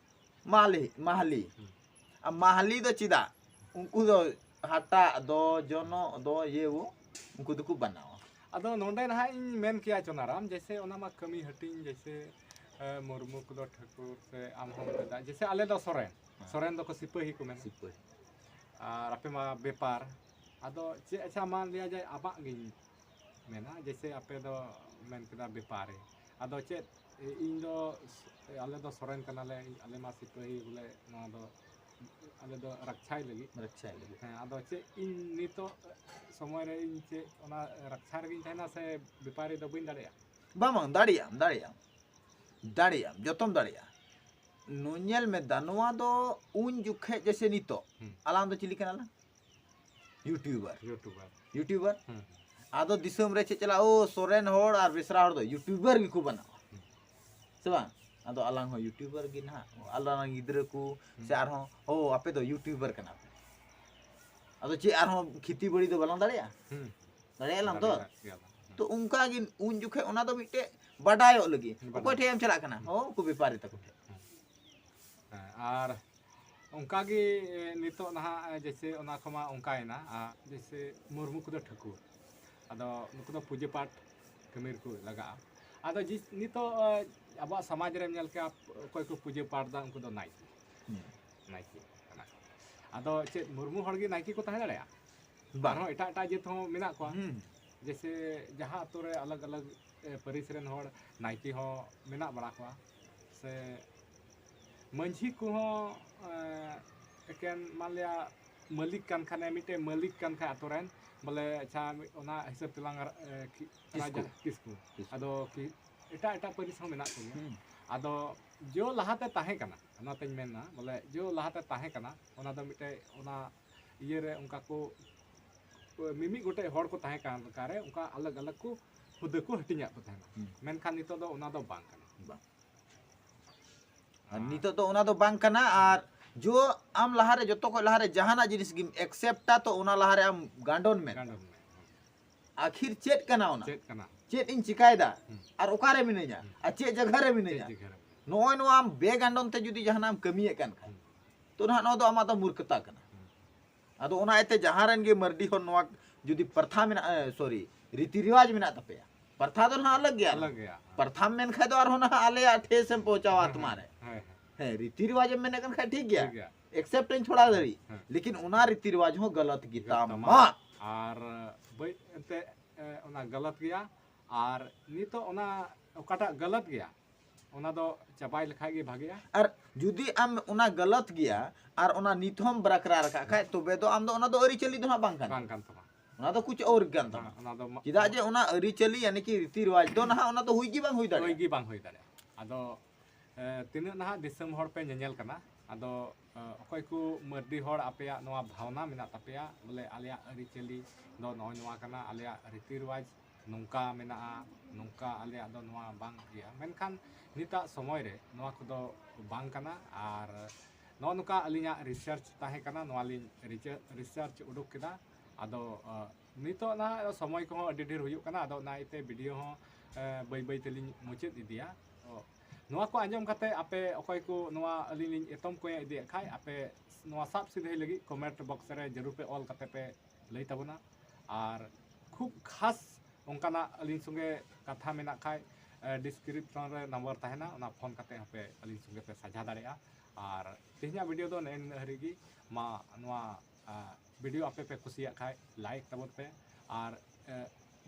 ᱢᱟᱦᱞᱤ, ᱢᱟᱦᱞᱤ᱾ ᱦᱩᱸ᱾ ᱟᱨ ᱢᱟᱦᱞᱤ ᱫᱚ ᱪᱮᱫᱟᱜ? ᱩᱱᱠᱩ ᱫᱚ ᱦᱟᱴᱟᱜ ᱫᱚ, ᱡᱚᱱᱚᱜ ᱫᱚ, ᱤᱭᱟᱹ, ᱩᱱᱠᱩ ᱫᱚᱠᱚ ᱵᱮᱱᱟᱣᱟ᱾ ᱟᱫᱚ ᱱᱚᱰᱮ ᱱᱟᱦᱟᱜ ᱤᱧ ᱢᱮᱱ ᱠᱮᱭᱟ ᱪᱚᱱᱟᱨᱟᱢ, ᱡᱮᱭᱥᱮ ᱚᱱᱟ ᱢᱟ ᱠᱟᱹᱢᱤ ᱦᱟᱹᱴᱤᱧ, ᱡᱮᱭᱥᱮ, ᱮ, ᱢᱩᱨᱢᱩ ᱠᱚᱫᱚ ᱴᱷᱟᱹᱠᱩᱨ ᱥᱮ ᱟᱢ ᱦᱚᱸᱢ ᱢᱮᱱᱫᱟ, ᱡᱮᱭᱥᱮ ᱟᱞᱮ ᱫᱚ ᱥᱚᱨᱮᱱ, ᱦᱮᱸ᱾ ᱥᱚᱨᱮᱱ ᱫᱚᱠᱚ ᱥᱤᱯᱟᱹᱦᱤ ᱠᱚ ᱢᱮᱱᱟ᱾ ᱥᱤᱯᱟᱹᱦᱤ᱾ ᱟᱨ ᱟᱯᱮ ᱢᱟ ᱵᱮᱯᱟᱨ᱾ ᱟᱫᱚ ᱪᱮᱫ, ᱟᱪᱪᱷᱟ, ᱢᱟ ᱞᱟᱹᱭᱟ ᱡᱮ ᱟᱢᱟᱜ ᱜᱤᱧ ᱢᱮᱱᱟ, ᱡᱮᱭᱥᱮ ᱟᱯᱮ ᱫᱚ ᱢᱮᱱ ᱠᱮᱫᱟ ᱵᱮᱯᱟᱨᱤ, ᱟᱫᱚ ᱪᱮᱫ, ᱤᱧ ᱫᱚ, ᱟᱞᱮ ᱫᱚ ᱥᱚᱨᱮᱱ ᱠᱟᱱᱟᱞᱮ, ᱟᱞᱮ ᱢᱟ ᱥᱤᱯᱟᱹᱦᱤ ᱵᱚᱞᱮ, ᱱᱚᱣᱟ ᱫᱚ ᱟᱞᱮ ᱫᱚ ᱨᱟᱠᱪᱷᱟᱭ ᱞᱟᱹᱜᱤᱫ᱾ ᱨᱟᱠᱪᱷᱟᱭ ᱞᱟᱹᱜᱤᱫ᱾ ᱦᱮᱸ, ᱟᱫᱚ ᱪᱮᱫ ᱤᱧ ᱱᱤᱛᱚᱜ ᱥᱚᱢᱚᱭ ᱨᱮ ᱤᱧ ᱪᱮᱫ ᱚᱱᱟ ᱨᱟᱠᱪᱷᱟ ᱨᱮᱜᱤᱧ ᱛᱟᱦᱮᱱᱟ ᱥᱮ ᱵᱮᱯᱟᱨᱤ ᱫᱚ ᱵᱟᱹᱧ ᱫᱟᱲᱮᱭᱟᱜᱼᱟ? ᱵᱟᱝ, ᱵᱟᱝ, ᱫᱟᱲᱮᱭᱟᱜ ᱟᱢ, ᱫᱟᱲᱮᱭᱟᱜ ᱟᱢ, ᱫᱟᱲᱮᱭᱟᱜ ᱟᱢ, ᱡᱚᱛᱚᱢ ᱫᱟᱲᱮᱭᱟᱜᱼᱟ᱾ ᱱᱚ-, ᱧᱮᱞ ᱢᱮ ᱫᱟ, ᱱᱚᱣᱟ ᱫᱚ ᱩᱱ ᱡᱚᱠᱷᱮᱡ ᱡᱮᱭᱥᱮ ᱱᱤᱛᱚᱜ, ᱦᱩᱸ᱾ ᱟᱞᱟᱝ ᱫᱚ ᱪᱤᱞᱤ ᱠᱟᱱᱟᱞᱟᱝ? YouTuber᱾ YouTuber᱾ YouTuber? ᱦᱩᱸ᱾ ᱟᱫᱚ ᱫᱤᱥᱚᱢ ᱨᱮ ᱪᱮᱫ ᱪᱟᱞᱟᱜᱼᱟ? ᱳ, ᱥᱚᱨᱮᱱ ᱦᱚᱲ ᱟᱨ ᱵᱮᱥᱨᱟ ᱦᱚᱲ ᱫᱚ YouTuber ᱜᱮᱠᱚ ᱵᱮᱱᱟᱣᱟ᱾ ᱦᱩᱸ᱾ ᱥᱮ ᱵᱟᱝ? ᱟᱫᱚ ᱟᱞᱟᱝ ᱦᱚᱸ YouTuber ᱜᱮ ᱱᱟᱦᱟᱜ᱾ ᱟᱞᱟᱝ ᱜᱤᱫᱽᱨᱟᱹ ᱠᱚ ᱦᱩᱸ᱾ ᱥᱮ ᱟᱨᱦᱚᱸ, ᱳ, ᱟᱯᱮ ᱫᱚ YouTuber ᱠᱟᱱᱟ ᱯᱮ᱾ ᱟᱫᱚ ᱪᱮᱫ ᱟᱨᱦᱚᱸ ᱠᱷᱮᱛᱤ ᱵᱟᱹᱲᱤ ᱫᱚ ᱵᱟᱞᱟᱝ ᱫᱟᱲᱮᱭᱟᱜᱼᱟ? ᱦᱩᱸ᱾ ᱫᱟᱲᱮᱭᱟᱜᱼᱟ ᱞᱟᱝ ᱛᱚ? ᱫᱟᱲᱮᱭᱟᱜ ᱜᱮᱭᱟ ᱞᱟᱝ᱾ ᱦᱩᱸ᱾ ᱛᱚ ᱚᱱᱠᱟ ᱜᱮ ᱩᱱ ᱡᱚᱠᱷᱮᱡ ᱚᱱᱟ ᱫᱚ ᱢᱤᱫᱴᱮᱡ ᱵᱟᱰᱟᱭᱚᱜ ᱞᱟᱹᱜᱤᱫ᱾ ᱵᱟᱰᱟᱭ᱾ ᱚᱠᱚᱭ ᱴᱷᱮᱡ ᱮᱢ ᱪᱟᱞᱟᱜ ᱠᱟᱱᱟ? ᱦᱩᱸ᱾ ᱳ, ᱩᱱᱠᱩ ᱵᱮᱯᱟᱨᱤ ᱛᱟᱠᱚ ᱴᱷᱮᱡ᱾ ᱦᱩᱸ᱾ ᱦᱮᱸ, ᱟᱨ ᱚᱱᱠᱟ ᱜᱮ, ᱮ, ᱱᱤᱛᱚᱜ ᱱᱟᱦᱟᱜ, ᱮ, ᱡᱮᱭᱥᱮ ᱚᱱᱟ ᱠᱚᱢᱟ ᱚᱱᱠᱟᱭᱮᱱᱟ, ᱟᱨ ᱡᱮᱭᱥᱮ ᱢᱩᱨᱢᱩ ᱠᱚᱫᱚ ᱴᱷᱟᱹᱠᱩᱨ, ᱟᱫᱚ ᱱᱩᱠᱩ ᱫᱚ ᱯᱩᱡᱟᱹ ᱯᱟᱴ ᱠᱟᱹᱢᱤ ᱨᱮᱠᱚ ᱞᱟᱜᱟᱜᱼᱟ᱾ ᱟᱫᱚ ᱡᱤ-, ᱱᱤᱛᱚᱜ, ᱮ, ᱟᱵᱚᱣᱟᱜ ᱥᱚᱢᱟᱡᱽ ᱨᱮᱢ ᱧᱮᱞ ᱠᱮᱜᱼᱟ, ᱚᱠᱚᱭ ᱠᱚ ᱯᱩᱡᱟᱹ ᱯᱟᱴ ᱫᱟ, ᱩᱱᱠᱩ ᱫᱚ ᱱᱟᱭᱠᱮ, ᱦᱩᱸ᱾ ᱱᱟᱭᱠᱮ ᱠᱟᱱᱟ ᱠᱚ᱾ ᱟᱫᱚ ᱪᱮᱫ ᱢᱩᱨᱢᱩ ᱦᱚᱲ ᱜᱮ ᱱᱟᱭᱠᱮ ᱠᱚ ᱛᱟᱦᱮᱸ ᱫᱟᱲᱮᱭᱟᱜᱼᱟ? ᱵᱟᱝ᱾ ᱟᱨᱦᱚᱸ ᱮᱴᱟᱜ ᱮᱴᱟᱜ ᱡᱟᱹᱛ ᱦᱚᱸ ᱢᱮᱱᱟᱜ ᱠᱚᱣᱟ᱾ ᱦᱩᱸ᱾ ᱡᱮᱭᱥᱮ ᱡᱟᱦᱟᱸ ᱟᱛᱳ ᱨᱮ ᱟᱞᱟᱜᱽ ᱟᱞᱟᱜᱽ, ᱮ, ᱯᱟᱹᱨᱤᱥ ᱨᱮᱱ ᱦᱚᱲ ᱱᱟᱭᱠᱮ ᱦᱚᱸ ᱢᱮᱱᱟᱜ ᱵᱟᱲᱟ ᱠᱚᱣᱟ᱾ ᱥᱮ ᱢᱟᱹᱡᱷᱤ ᱠᱚᱦᱚᱸ, ᱮ, ᱮᱠᱮᱱ ᱢᱟᱱᱞᱤᱭᱟ ᱢᱟᱹᱞᱤᱠ ᱠᱟᱱ ᱠᱷᱟᱱᱮ, ᱢᱤᱫᱴᱮᱱ ᱢᱟᱹᱞᱤᱠ ᱠᱟᱱ ᱠᱷᱟᱱ ᱟᱛᱳ ᱨᱮᱱ, ᱵᱚᱞᱮ, ᱟᱪᱪᱷᱟ, ᱢᱤᱫ, ᱚᱱᱟ ᱦᱤᱥᱟᱹᱵ ᱛᱮᱞᱟᱝ, ᱮ, ᱠᱤ-, ᱠᱤᱥᱠᱩ᱾ ᱨᱟᱡᱟ, ᱠᱤᱥᱠᱩ᱾ ᱠᱤᱥᱠᱩ᱾ ᱟᱫᱚ ᱠᱤ-, ᱮᱴᱟᱜ ᱮᱴᱟᱜ ᱯᱟᱹᱨᱤᱥ ᱦᱚᱸ ᱢᱮᱱᱟᱜ ᱠᱚᱜᱮᱭᱟ᱾ ᱦᱩᱸ᱾ ᱟᱫᱚ ᱡᱚ ᱞᱟᱦᱟᱛᱮ ᱛᱟᱦᱮᱸ ᱠᱟᱱᱟ, ᱚᱱᱟᱛᱮᱧ ᱢᱮᱱᱟ, ᱵᱚᱞᱮ, ᱡᱚ ᱞᱟᱦᱟᱛᱮ ᱛᱟᱦᱮᱸ ᱠᱟᱱᱟ, ᱚᱱᱟ ᱫᱚ ᱢᱤᱫᱴᱮᱡ ᱚᱱᱟ ᱤᱭᱟᱹᱨᱮ ᱚᱱᱠᱟ ᱠᱚ, ᱢᱤᱢᱤᱫ ᱜᱚᱴᱮᱡ ᱦᱚᱲ ᱠᱚ ᱛᱟᱦᱮᱸ ᱠᱟᱱ ᱞᱮᱠᱟᱨᱮ ᱚᱱᱠᱟ ᱟᱞᱟᱜᱽ ᱟᱞᱟᱜᱽ ᱠᱚ ᱦᱩᱫᱟᱹ ᱠᱚ ᱦᱟᱹᱴᱤᱧᱟᱜ ᱠᱚ ᱛᱟᱦᱮᱱᱟ᱾ ᱦᱩᱸ᱾ ᱢᱮᱱᱠᱷᱟᱱ ᱱᱤᱛᱚᱜ ᱫᱚ ᱚᱱᱟ ᱫᱚ ᱵᱟᱝ ᱠᱟᱱᱟ᱾ ᱵᱟᱝ᱾ ᱟᱨ ᱱᱤᱛᱚᱜ ᱫᱚ ᱚᱱᱟ ᱫᱚ ᱵᱟᱝ ᱠᱟᱱᱟ᱾ ᱟᱨ ᱡᱚ ᱟᱢ ᱞᱟᱦᱟᱨᱮ, ᱡᱚᱛᱚ ᱠᱷᱚᱱ ᱞᱟᱦᱟᱨᱮ ᱡᱟᱦᱟᱱᱟᱜ ᱡᱤᱱᱤᱥ ᱜᱮᱢ ᱮᱠᱥᱮᱯᱴᱟ, ᱛᱚ ᱚᱱᱟ ᱞᱟᱦᱟᱨᱮ ᱟᱢ ᱜᱟᱱᱰᱚᱱ ᱢᱮ᱾ ᱜᱟᱱᱰᱚᱱ ᱢᱮ᱾ ᱟᱹᱠᱷᱤᱨ ᱪᱮᱫ ᱠᱟᱱᱟ ᱚᱱᱟ? ᱪᱮᱫ ᱠᱟᱱᱟ? ᱪᱮᱫ ᱤᱧ ᱪᱤᱠᱟᱭᱮᱫᱟ? ᱦᱩᱸ᱾ ᱟᱨ ᱚᱠᱟᱨᱮ ᱢᱤᱱᱟᱹᱧᱟ? ᱦᱩᱸ᱾ ᱟᱨ ᱪᱮᱫ ᱡᱟᱭᱜᱟ ᱨᱮ ᱪᱮᱫ ᱢᱤᱱᱟᱹᱧᱟ? ᱡᱟᱭᱜᱟ ᱨᱮ ᱢᱮᱱᱟᱜᱼᱟ? ᱱᱚᱜᱼᱚᱭ ᱱᱚᱣᱟ ᱟᱢ ᱵᱮᱜᱟᱱᱰᱚᱱ ᱛᱮ ᱡᱩᱫᱤ ᱡᱟᱦᱟᱱᱟᱜ ᱮᱢ ᱠᱟᱹᱢᱤᱭᱮᱫ ᱠᱟᱱ ᱠᱷᱟᱱ, ᱦᱩᱸ᱾ ᱛᱚ ᱱᱟᱦᱟᱜ ᱱᱚᱣᱟ ᱫᱚ ᱟᱢᱟᱜ ᱫᱚ ᱢᱩᱨᱠᱷᱚᱛᱟ ᱠᱟᱱᱟ᱾ ᱦᱩᱸ᱾ ᱟᱫᱚ ᱚᱱᱟ ᱤᱭᱟᱹᱛᱮ ᱡᱟᱦᱟᱸ ᱨᱮᱱ ᱜᱮ ᱢᱟᱹᱨᱰᱤ ᱦᱚᱲ ᱱᱚᱣᱟ ᱡᱩᱫᱤ ᱯᱨᱚᱛᱷᱟ ᱢᱮᱱᱟᱜᱼᱟ, ᱥᱚᱨᱤ, ᱨᱤᱛᱤ ᱨᱮᱣᱟᱡᱽ ᱢᱮᱱᱟᱜ ᱛᱟᱯᱮᱭᱟ, ᱯᱨᱚᱛᱷᱟ ᱫᱚ ᱱᱟᱦᱟᱜ ᱟᱞᱟᱜᱽ ᱜᱮᱭᱟ᱾ ᱟᱞᱟᱜᱽ ᱜᱮᱭᱟ᱾ ᱯᱨᱚᱛᱷᱟᱢ ᱢᱮᱱ ᱠᱷᱟᱡ ᱫᱚ ᱟᱨᱦᱚᱸ ᱱᱟᱦᱟᱜ ᱟᱞᱮᱭᱟᱜ ᱴᱷᱮᱥ ᱮᱢ ᱯᱚᱦᱪᱟᱣᱟ ᱟᱛᱢᱟ ᱨᱮ᱾ ᱦᱮᱸ, ᱦᱮᱸ᱾ ᱦᱮᱸ, ᱨᱤᱛᱤ ᱨᱮᱣᱟᱡᱽ ᱮᱢ ᱢᱮᱱᱮᱫ ᱠᱟᱱ ᱠᱷᱟᱡ ᱴᱷᱤᱠ ᱜᱮᱭᱟ, ᱴᱷᱤᱠ ᱜᱮᱭᱟ᱾ ᱮᱠᱥᱮᱯᱴ ᱤᱧ ᱛᱷᱚᱲᱟ ᱫᱟᱲᱮ, ᱦᱮᱸ᱾ ᱞᱮᱠᱤᱱ ᱚᱱᱟ ᱨᱤᱛᱤ ᱨᱮᱣᱟᱡᱽ ᱦᱚᱸ ᱜᱟᱞᱟᱛ ᱜᱮ ᱛᱟᱢᱟ᱾ ᱟᱨ ᱵᱟᱹᱭ ᱮᱱᱛᱮ, ᱮ, ᱚᱱᱟ ᱜᱟᱞᱟᱛ ᱜᱮᱭᱟ᱾ ᱟᱨ ᱱᱤᱛᱚᱜ ᱚᱱᱟ ᱚᱠᱟᱴᱟᱜ ᱜᱟᱞᱟᱛ ᱜᱮᱭᱟ, ᱚᱱᱟ ᱫᱚ ᱪᱟᱵᱟᱭ ᱞᱮᱠᱷᱟᱡ ᱜᱮ ᱵᱷᱟᱜᱮᱜᱼᱟ᱾ ᱟᱨ ᱡᱩᱫᱤ ᱟᱢ ᱚᱱᱟ ᱜᱟᱞᱟᱛ ᱜᱮᱭᱟ ᱟᱨ ᱚᱱᱟ ᱱᱤᱛ ᱦᱚᱸᱢ ᱵᱟᱨᱠᱨᱟᱨ ᱨᱟᱠᱷᱟ ᱠᱷᱟᱡ, ᱛᱚᱵᱮ ᱫᱚ ᱟᱢ ᱫᱚ ᱚᱱᱟ ᱫᱚ ᱟᱹᱨᱤᱪᱟᱹᱞᱤ ᱫᱚ ᱦᱟᱸᱜ ᱵᱟᱝ ᱠᱟᱱ ᱵᱟᱝ ᱛᱟᱢᱟ᱾ ᱠᱟᱱ ᱛᱟᱢᱟ᱾ ᱚᱱᱟ ᱫᱚ ᱠᱩᱪ ᱟᱣᱨ ᱠᱟᱱ ᱛᱟᱢᱟ᱾ ᱚᱱᱟ ᱫᱚ ᱢᱟ- ᱪᱮᱫᱟᱜ ᱡᱮ ᱚᱱᱟ ᱟᱹᱨᱤᱪᱟᱹᱞᱤ, ᱭᱟᱱᱤ ᱠᱤ ᱨᱤᱛᱤ ᱨᱮᱣᱟᱡᱽ ᱫᱚ ᱱᱟᱦᱟᱜ ᱚᱱᱟ ᱫᱚ ᱦᱩᱭ ᱜᱮ ᱵᱟᱝ ᱦᱩᱭ ᱦᱩᱭ ᱫᱟᱲᱮᱭᱟᱜᱼᱟ᱾ ᱜᱮ ᱵᱟᱝ ᱦᱩᱭ ᱫᱟᱲᱮᱭᱟᱜᱼᱟ᱾ ᱟᱫᱚ, ᱮ, ᱛᱤᱱᱟᱹᱜ ᱱᱟᱦᱟᱜ ᱫᱤᱥᱚᱢ ᱦᱚᱲ ᱯᱮ ᱧᱮᱧᱮᱞ ᱠᱟᱱᱟ, ᱟᱫᱚ, ᱮ, ᱚᱠᱚᱭ ᱠᱚ ᱢᱟᱹᱨᱰᱤ ᱦᱚᱲ ᱟᱯᱮᱭᱟᱜ ᱱᱚᱣᱟ ᱵᱷᱟᱣᱱᱟ ᱢᱮᱱᱟᱜ ᱛᱟᱯᱮᱭᱟ, ᱵᱚᱞᱮ ᱟᱞᱮᱭᱟᱜ ᱟᱹᱨᱤᱪᱟᱹᱞᱤ ᱫᱚ ᱱᱚᱜᱼᱚᱭ ᱱᱚᱣᱟ ᱠᱟᱱᱟ, ᱟᱞᱮᱭᱟᱜ ᱨᱤᱛᱤ ᱨᱮᱣᱟᱡᱽ ᱱᱚᱝᱠᱟ ᱢᱮᱱᱟᱜᱼᱟ, ᱱᱚᱝᱠᱟ ᱟᱞᱮᱭᱟᱜ ᱫᱚ ᱱᱚᱣᱟ ᱵᱟᱝ ᱤᱭᱟᱹ, ᱢᱮᱱᱠᱷᱟᱱ ᱱᱤᱛᱟᱜ ᱥᱚᱢᱚᱭ ᱨᱮ ᱱᱚᱣᱟ ᱠᱚᱫᱚ ᱵᱟᱝ ᱠᱟᱱᱟ᱾ ᱟᱨ ᱱᱚᱜᱼᱚ ᱱᱚᱝᱠᱟ ᱟᱹᱞᱤᱧᱟᱜ ᱨᱤᱥᱟᱨᱪ ᱛᱟᱦᱮᱸ ᱠᱟᱱᱟ, ᱱᱚᱣᱟ ᱞᱤᱧ ᱨᱤᱪᱟᱨ-, ᱨᱤᱥᱟᱨᱪ ᱩᱰᱩᱠ ᱠᱮᱫᱟ᱾ ᱟᱫᱚ, ᱟᱸ, ᱱᱤᱛᱚᱜ ᱱᱟᱦᱟᱜ ᱥᱚᱢᱚᱭ ᱠᱚᱦᱚᱸ ᱟᱹᱰᱤ ᱰᱷᱮᱨ ᱦᱩᱭᱩᱜ ᱠᱟᱱᱟ, ᱟᱫᱚ ᱚᱱᱟ ᱤᱭᱟᱹᱛᱮ ᱵᱷᱤᱰᱤᱭᱳ ᱦᱚᱸ, ᱮᱸ, ᱵᱟᱹᱭ ᱵᱟᱹᱭ ᱛᱮᱞᱤᱧ ᱢᱩᱪᱟᱹᱫ ᱤᱫᱤᱭᱟ᱾ ᱛᱚ, ᱱᱚᱣᱟ ᱠᱚ ᱟᱸᱡᱚᱢ ᱠᱟᱛᱮ ᱟᱯᱮ ᱚᱠᱚᱭ ᱠᱚ ᱱᱚᱣᱟ ᱟᱹᱞᱤᱧ ᱞᱤᱧ ᱮᱛᱚᱢ ᱠᱚᱭᱟ ᱤᱫᱤᱭᱮᱫ ᱠᱷᱟᱡ, ᱟᱯᱮ ᱱᱚᱣᱟ ᱥᱟᱵ ᱥᱤᱫᱷᱟᱹᱭ ᱞᱟᱹᱜᱤᱫ ᱠᱚᱢᱮᱱᱴ ᱵᱚᱠᱥ ᱨᱮ ᱡᱟᱹᱨᱩᱲ ᱯᱮ ᱚᱞ ᱠᱟᱛᱮ ᱯᱮ ᱞᱟᱹᱭ ᱛᱟᱵᱚᱱᱟ᱾ ᱟᱨ ᱠᱷᱩᱵ ᱠᱷᱟᱥ ᱚᱱᱠᱟᱱᱟᱜ ᱟᱹᱞᱤᱧ ᱥᱚᱸᱜᱮ ᱠᱟᱛᱷᱟ ᱢᱮᱱᱟᱜ ᱠᱷᱟᱡ, ᱮ, ᱰᱤᱥᱠᱨᱤᱯᱥᱚᱱ ᱨᱮ ᱱᱟᱢᱵᱟᱨ ᱛᱟᱦᱮᱱᱟ, ᱚᱱᱟ ᱯᱷᱳᱱ ᱠᱟᱛᱮ ᱦᱚᱸᱯᱮ ᱟᱹᱞᱤᱧ ᱥᱚᱸᱜᱮ ᱯᱮ ᱥᱟᱡᱷᱟ ᱫᱟᱲᱮᱭᱟᱜᱼᱟ᱾ ᱟᱨ ᱛᱮᱦᱮᱧᱟᱜ ᱵᱷᱤᱰᱤᱭᱳ ᱫᱚ ᱱᱮᱜᱼᱮ ᱱᱤᱱᱟᱹᱜ ᱦᱟᱹᱨᱤᱡ ᱜᱮ᱾ ᱢᱟ ᱱᱚᱣᱟ, ᱟ, ᱵᱷᱤᱰᱤᱭᱳ ᱟᱯᱮ ᱯᱮ ᱠᱩᱥᱤᱭᱟᱜ ᱠᱷᱟᱡ ᱞᱟᱭᱤᱠ ᱛᱟᱵᱚᱱ ᱯᱮ, ᱟᱨ, ᱮ,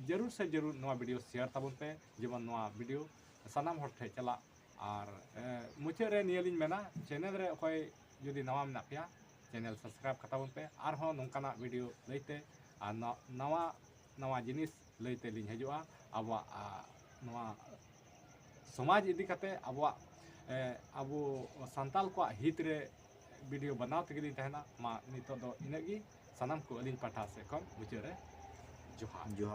ᱡᱟᱹᱨᱩᱲ ᱥᱮ ᱡᱟᱹᱨᱩᱲ ᱱᱚᱣᱟ ᱵᱷᱤᱰᱤᱭᱳ ᱥᱮᱭᱟᱨ ᱛᱟᱵᱚᱱ ᱯᱮ, ᱡᱮᱢᱚᱱ ᱱᱚᱣᱟ ᱵᱷᱤᱰᱤᱭᱳ ᱥᱟᱱᱟᱢ ᱦᱚᱲ ᱴᱷᱮᱱ ᱪᱟᱞᱟᱜ᱾ ᱟᱨ, ᱮ, ᱢᱩᱪᱟᱹᱫ ᱨᱮ ᱱᱤᱭᱟᱹ ᱞᱤᱧ ᱢᱮᱱᱟ, ᱪᱮᱱᱮᱞ ᱨᱮ ᱚᱠᱚᱭ ᱡᱩᱫᱤ ᱱᱟᱣᱟ ᱢᱮᱱᱟᱜ ᱯᱮᱭᱟ, ᱪᱮᱱᱮᱞ ᱥᱟᱵᱥᱠᱨᱟᱭᱤᱵ ᱠᱟᱛᱟ ᱵᱚᱱ ᱯᱮ᱾ ᱟᱨᱦᱚᱸ ᱱᱚᱝᱠᱟᱱᱟᱜ ᱵᱷᱤᱰᱤᱭᱳ ᱞᱟᱹᱭᱛᱮ ᱟᱨ ᱱᱟ-, ᱱᱟᱣᱟ ᱱᱟᱣᱟ ᱡᱤᱱᱤᱥ ᱞᱟᱹᱭᱛᱮ ᱞᱤᱧ ᱦᱤᱡᱩᱜᱼᱟ᱾ ᱟᱵᱚᱣᱟᱜ, ᱟ, ᱱᱚᱣᱟ ᱥᱚᱢᱟᱡᱽ ᱤᱫᱤ ᱠᱟᱛᱮ ᱟᱵᱚᱣᱟᱜ, ᱮ, ᱟᱵᱚ ᱥᱟᱱᱛᱟᱞ ᱠᱚᱣᱟᱜ ᱦᱤᱛ ᱨᱮ ᱵᱷᱤᱰᱤᱭᱳ ᱵᱮᱱᱟᱣ ᱛᱮᱜᱮ ᱞᱤᱧ ᱛᱟᱦᱮᱱᱟ᱾ ᱢᱟ ᱱᱤᱛᱚᱜ ᱫᱚ ᱤᱱᱟᱹᱜ ᱜᱮ, ᱥᱟᱱᱟᱢ ᱠᱚ ᱟᱹᱞᱤᱧ ᱯᱟᱦᱴᱟ ᱥᱮᱫ ᱠᱷᱚᱱ ᱢᱩᱪᱟᱹᱫ ᱨᱮ ᱡᱚᱦᱟᱨ᱾ ᱡᱚᱦᱟᱨ᱾